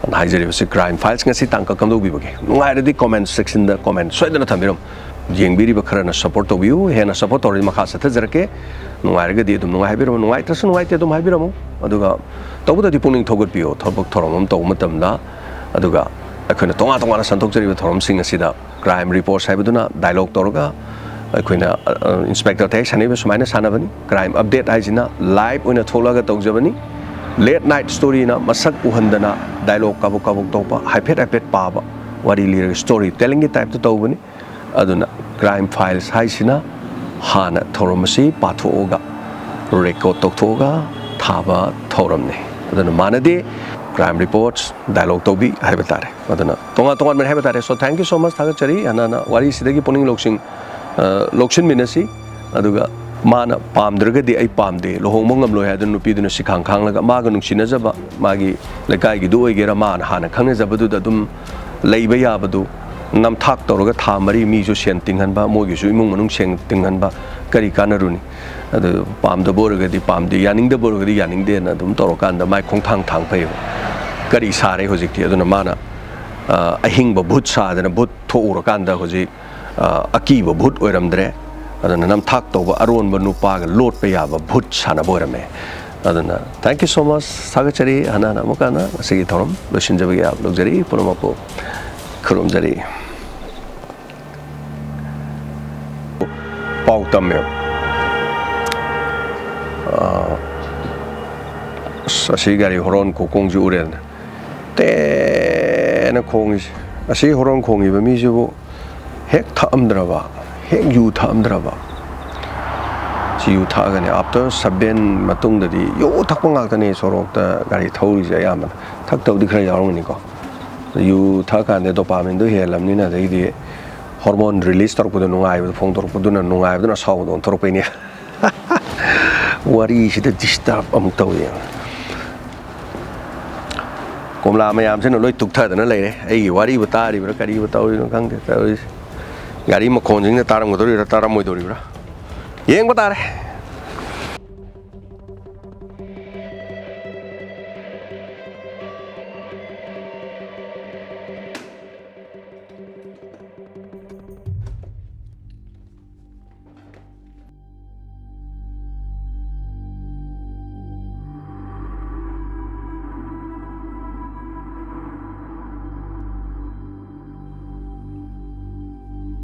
ꯑꯅ ꯍꯥꯏꯖꯔꯤꯕꯁꯤ꯫ Crime Files ꯉꯁꯤ ꯇꯥꯡꯀꯛ ꯀꯝꯗꯧꯕꯤꯕꯒꯦ? ꯅꯨꯡꯉꯥꯏꯔꯗꯤ comment section ꯗ comment ꯁꯣꯏꯗꯅ ꯊꯝꯕꯤꯔꯝꯃꯨ꯫ ꯌꯦꯡꯕꯤꯔꯤꯕ ꯈꯔꯅ ꯁꯞꯄꯣꯔꯠ ꯇꯧꯕꯤꯌꯨ, ꯍꯦꯟꯅ ꯁꯞꯄꯣꯔꯠ ꯇꯧꯔꯗꯤ ꯃꯈꯥ ꯆꯠꯊꯖꯔꯛꯀꯦ꯫ ꯅꯨꯡꯉꯥꯏꯔꯒꯗꯤ ꯑꯗꯨꯝ ꯅꯨꯡꯉꯥꯏ ꯍꯥꯏꯕꯤꯔꯝꯃꯨ, ꯅꯨꯡꯉꯥꯏꯇ꯭ꯔꯁꯨ ꯅꯨꯡꯉꯥꯏꯇꯦ ꯑꯗꯨꯝ ꯍꯥꯏꯕꯤꯔꯝꯃꯨ꯫ ꯑꯗꯨꯒ ꯇꯧꯕꯇꯗꯤ ꯄꯨꯛꯅꯤꯡ ꯊꯧꯒꯠꯄꯤꯌꯨ ꯊꯕꯛ ꯊꯧꯔꯝ ꯑꯃ ꯇꯧꯕ ꯃꯇꯝꯗ꯫ ꯑꯗꯨꯒ ꯑꯩꯈꯣꯏꯅ ꯇꯣꯉꯥꯟ ꯇꯣꯉꯥꯟꯅ ꯁꯟꯗꯣꯛꯆꯔꯤꯕ ꯊꯧꯔꯝꯁꯤꯡ ꯑꯁꯤꯗ Crime Reports ꯍꯥꯏꯕꯗꯨꯅ ꯗꯥꯏꯂꯣꯛ ꯇꯧꯔꯒ ꯑꯩꯈꯣꯏꯅ, ꯑ, ꯏꯟꯁꯄꯦꯛꯇꯔ ꯇꯍꯦꯛ ꯁꯥꯟꯅꯔꯤꯕ ꯁꯨꯃꯥꯏꯅ ꯁꯥꯟꯅꯕꯅꯤ꯫ Crime Update ꯍꯥꯏꯁꯤꯅ ꯂꯥꯏꯚ ꯑꯣꯏꯅ ꯊꯣꯛꯂꯛꯑꯒ ꯇꯧꯖꯕꯅꯤ꯫ Late Night Story ꯅ ꯃꯁꯛ ꯎꯍꯟꯗꯅ ꯗꯥꯏꯂꯣꯛ ꯀꯥꯕꯣꯛ ꯀꯥꯕꯣꯛ ꯇꯧꯕ, ꯍꯥꯏꯐꯦꯠ ꯍꯥꯏꯐꯦꯠ ꯄꯥꯕ, ꯋꯥꯔꯤ ꯂꯤꯔꯒ story telling ꯒꯤ type ꯇ ꯇꯧꯕꯅꯤ꯫ ꯑꯗꯨꯅ Crime Files ꯍꯥꯏꯁꯤꯅ ꯍꯥꯟꯅ ꯊꯧꯔꯝ ꯑꯁꯤ ꯄꯥꯊꯣꯛꯑꯒ, ꯔꯦꯀꯣꯔꯗ ꯇꯧꯊꯣꯛꯑꯒ ꯊꯥꯕ ꯊꯧꯔꯝꯅꯤ꯫ ꯑꯗꯨꯅ ꯃꯥꯟꯅꯗꯦ꯫ Crime Reports ꯗꯥꯏꯂꯣꯛ ꯇꯧꯕꯤ ꯍꯥꯏꯕ ꯇꯥꯔꯦ꯫ ꯑꯗꯨꯅ ꯇꯣꯉꯥꯟ ꯇꯣꯉꯥꯟꯕꯅꯤ ꯍꯥꯏꯕ ꯇꯥꯔꯦ꯫ So, thank you so much, ꯊꯥꯒꯠꯆꯔꯤ꯫ ꯍꯥꯟꯅ ꯍꯥꯟꯅ ꯋꯥꯔꯤꯁꯤꯗꯒꯤ ꯄꯨꯛꯅꯤꯡ ꯂꯧꯁꯤꯡ, ꯑ, ꯂꯧꯁꯤꯟꯃꯤꯟꯅꯁꯤ꯫ ꯑꯗꯨꯒ ꯃꯥꯅ ꯄꯥꯝꯗ꯭ꯔꯒꯗꯤ ꯑꯩ ꯄꯥꯝꯗꯦ, ꯂꯨꯍꯣꯡꯕ ꯉꯝꯂꯣꯏ ꯍꯥꯏꯗꯨꯅ ꯅꯨꯄꯤꯗꯨꯅ ꯁꯤꯈꯥꯡ ꯈꯥꯡꯂꯒ ꯃꯥꯒ ꯅꯨꯡꯁꯤꯅꯖꯕ, ꯃꯥꯒꯤ ꯂꯩꯀꯥꯏꯒꯤꯗꯨ ꯑꯣꯏꯒꯦꯔꯥ, ꯃꯥꯅ ꯍꯥꯟꯅ ꯈꯪꯅꯖꯕꯗꯨꯗ ꯑꯗꯨꯝ ꯂꯩꯕ ꯌꯥꯕꯗꯨ ꯅꯝꯊꯥꯛ ꯇꯧꯔꯒ ꯊꯥ ꯃꯔꯤ ꯃꯤꯁꯨ ꯁꯦꯟ ꯇꯤꯡꯍꯟꯕ, ꯃꯣꯏꯒꯤꯁꯨ ꯏꯃꯨꯡ ꯃꯅꯨꯡ ꯁꯦꯟ ꯇꯤꯡꯍꯟꯕ ꯀꯔꯤ ꯀꯥꯟꯅꯔꯨꯅꯤ? ꯑꯗꯨ ꯄꯥꯝꯗꯕ ꯑꯣꯏꯔꯒꯗꯤ ꯄꯥꯝꯗꯦ, ꯌꯥꯅꯤꯡꯗꯕ ꯑꯣꯏꯔꯒꯗꯤ ꯌꯥꯅꯤꯡꯗꯦꯅ ꯑꯗꯨꯝ ꯇꯧꯔꯀꯥꯟꯗ ꯃꯥꯏ ꯈꯣꯡꯊꯥꯡ ꯊꯥꯡ ꯐꯩꯌꯦꯕ꯫ ꯀꯔꯤ ꯁꯥꯔꯦ ꯍꯧꯖꯤꯛꯇꯤ? ꯑꯗꯨꯅ ꯃꯥꯅ, ꯑ, ꯑꯍꯤꯡꯕ ꯚꯨꯠ ꯁꯥꯗꯅ ꯚꯨꯠ ꯊꯣꯛꯎꯔꯀꯥꯟꯗ ꯍꯧꯖꯤꯛ, ꯑ, ꯑꯀꯤꯕ ꯚꯨꯠ ꯑꯣꯏꯔꯝꯗ꯭ꯔꯦ꯫ ꯑꯗꯨꯅ ꯅꯝꯊꯥꯛ ꯇꯧꯕ ꯑꯔꯣꯟꯕ ꯅꯨꯄꯥꯒ ꯂꯣꯠꯄ ꯌꯥꯕ ꯚꯨꯠ ꯁꯥꯟꯅꯕ ꯑꯣꯏꯔꯝꯃꯦ꯫ ꯑꯗꯨꯅ thank you so much, ꯊꯥꯒꯠꯆꯔꯤ꯫ ꯍꯟꯅ ꯍꯟꯅ ꯑꯃꯨꯛꯀ ꯍꯟꯅ ꯉꯁꯤꯒꯤ ꯊꯧꯔꯝ ꯂꯣꯏꯁꯤꯟꯖꯕꯒꯤ ꯑꯌꯥꯕ ꯂꯧꯖꯔꯤ꯫ ꯄꯨꯝꯅꯃꯛꯄꯨ ꯈꯨꯔꯨꯝꯖꯔꯤ꯫ ꯄꯥꯎ ꯇꯝꯃꯦꯕ꯫ ꯑꯥ, ꯑꯁ, ꯑꯁꯤ ꯒꯥꯔꯤ ꯍꯣꯔꯣꯟ ꯈꯣꯡꯁꯤ ꯎꯔꯦꯗꯅ꯫ ꯇꯦꯅ ꯈꯣꯡꯉꯤꯁꯦ꯫ ꯑꯁꯤ ꯍꯣꯔꯣꯟ ꯈꯣꯡꯉꯤꯕ ꯃꯤꯁꯤꯕꯨ ꯍꯦꯛ ꯊꯛꯑꯝꯗ꯭ꯔꯕ, ꯍꯦꯛ ꯌꯨ ꯊꯛꯑꯝꯗ꯭ꯔꯕ꯫ ꯁꯤ ꯌꯨ ꯊꯛꯑꯒꯅꯤ꯫ After seven ꯃꯇꯨꯡꯗꯗꯤ ꯌꯨ ꯊꯛꯄ ꯉꯥꯛꯇꯅꯦ ꯁꯣꯔꯣꯛꯇ ꯒꯥꯔꯤ ꯊꯧꯔꯤꯁꯦ ꯑꯌꯥꯝꯕꯅ꯫ ꯊꯛꯇꯕꯗꯤ ꯈꯔ ꯌꯥꯎꯔꯝꯒꯅꯤꯀꯣ꯫ ꯌꯨ ꯊꯛꯑꯀꯥꯟꯗ dopamine ꯗꯣ ꯍꯦꯜꯂꯕꯅꯤꯅ, ꯑꯗꯩꯗꯤ hormone release ꯇꯧꯔꯛꯄꯗꯣ ꯅꯨꯡꯉꯥꯏꯕꯗꯣ ꯐꯣꯡꯗꯣꯔꯛꯄꯗꯨꯅ, ꯅꯨꯡꯉꯥꯏꯕꯗꯨꯅ ꯑꯁꯥꯎꯕꯗꯣ ꯑꯣꯟꯊꯣꯔꯛꯄꯩꯅꯦ꯫ ꯋꯥꯔꯤꯁꯤꯗ disturb ꯑꯃꯨꯛ ꯇꯧꯏ꯫ ꯀꯣꯝꯂꯥ ꯃꯌꯥꯝꯁꯤꯅ ꯂꯣꯏ ꯇꯨꯛꯊꯗꯅ ꯂꯩꯔꯦ꯫ ꯑꯩꯒꯤ ꯋꯥꯔꯤꯕꯨ ꯇꯥꯔꯤꯕ꯭ꯔꯥ ꯀꯔꯤꯕꯨ ꯇꯧꯔꯤꯅꯣ ꯈꯪꯗꯦ ꯇꯧꯔꯤꯁꯦ꯫ ꯒꯥꯔꯤ ꯃꯈꯣꯟꯁꯤꯡꯅ ꯇꯥꯔꯝꯒꯗꯧꯔꯤꯕ꯭ꯔꯥ, ꯇꯥꯔꯝꯃꯣꯏꯗꯧꯔꯤꯕ꯭ꯔꯥ? ꯌꯦꯡꯕ ꯇꯥꯔꯦ꯫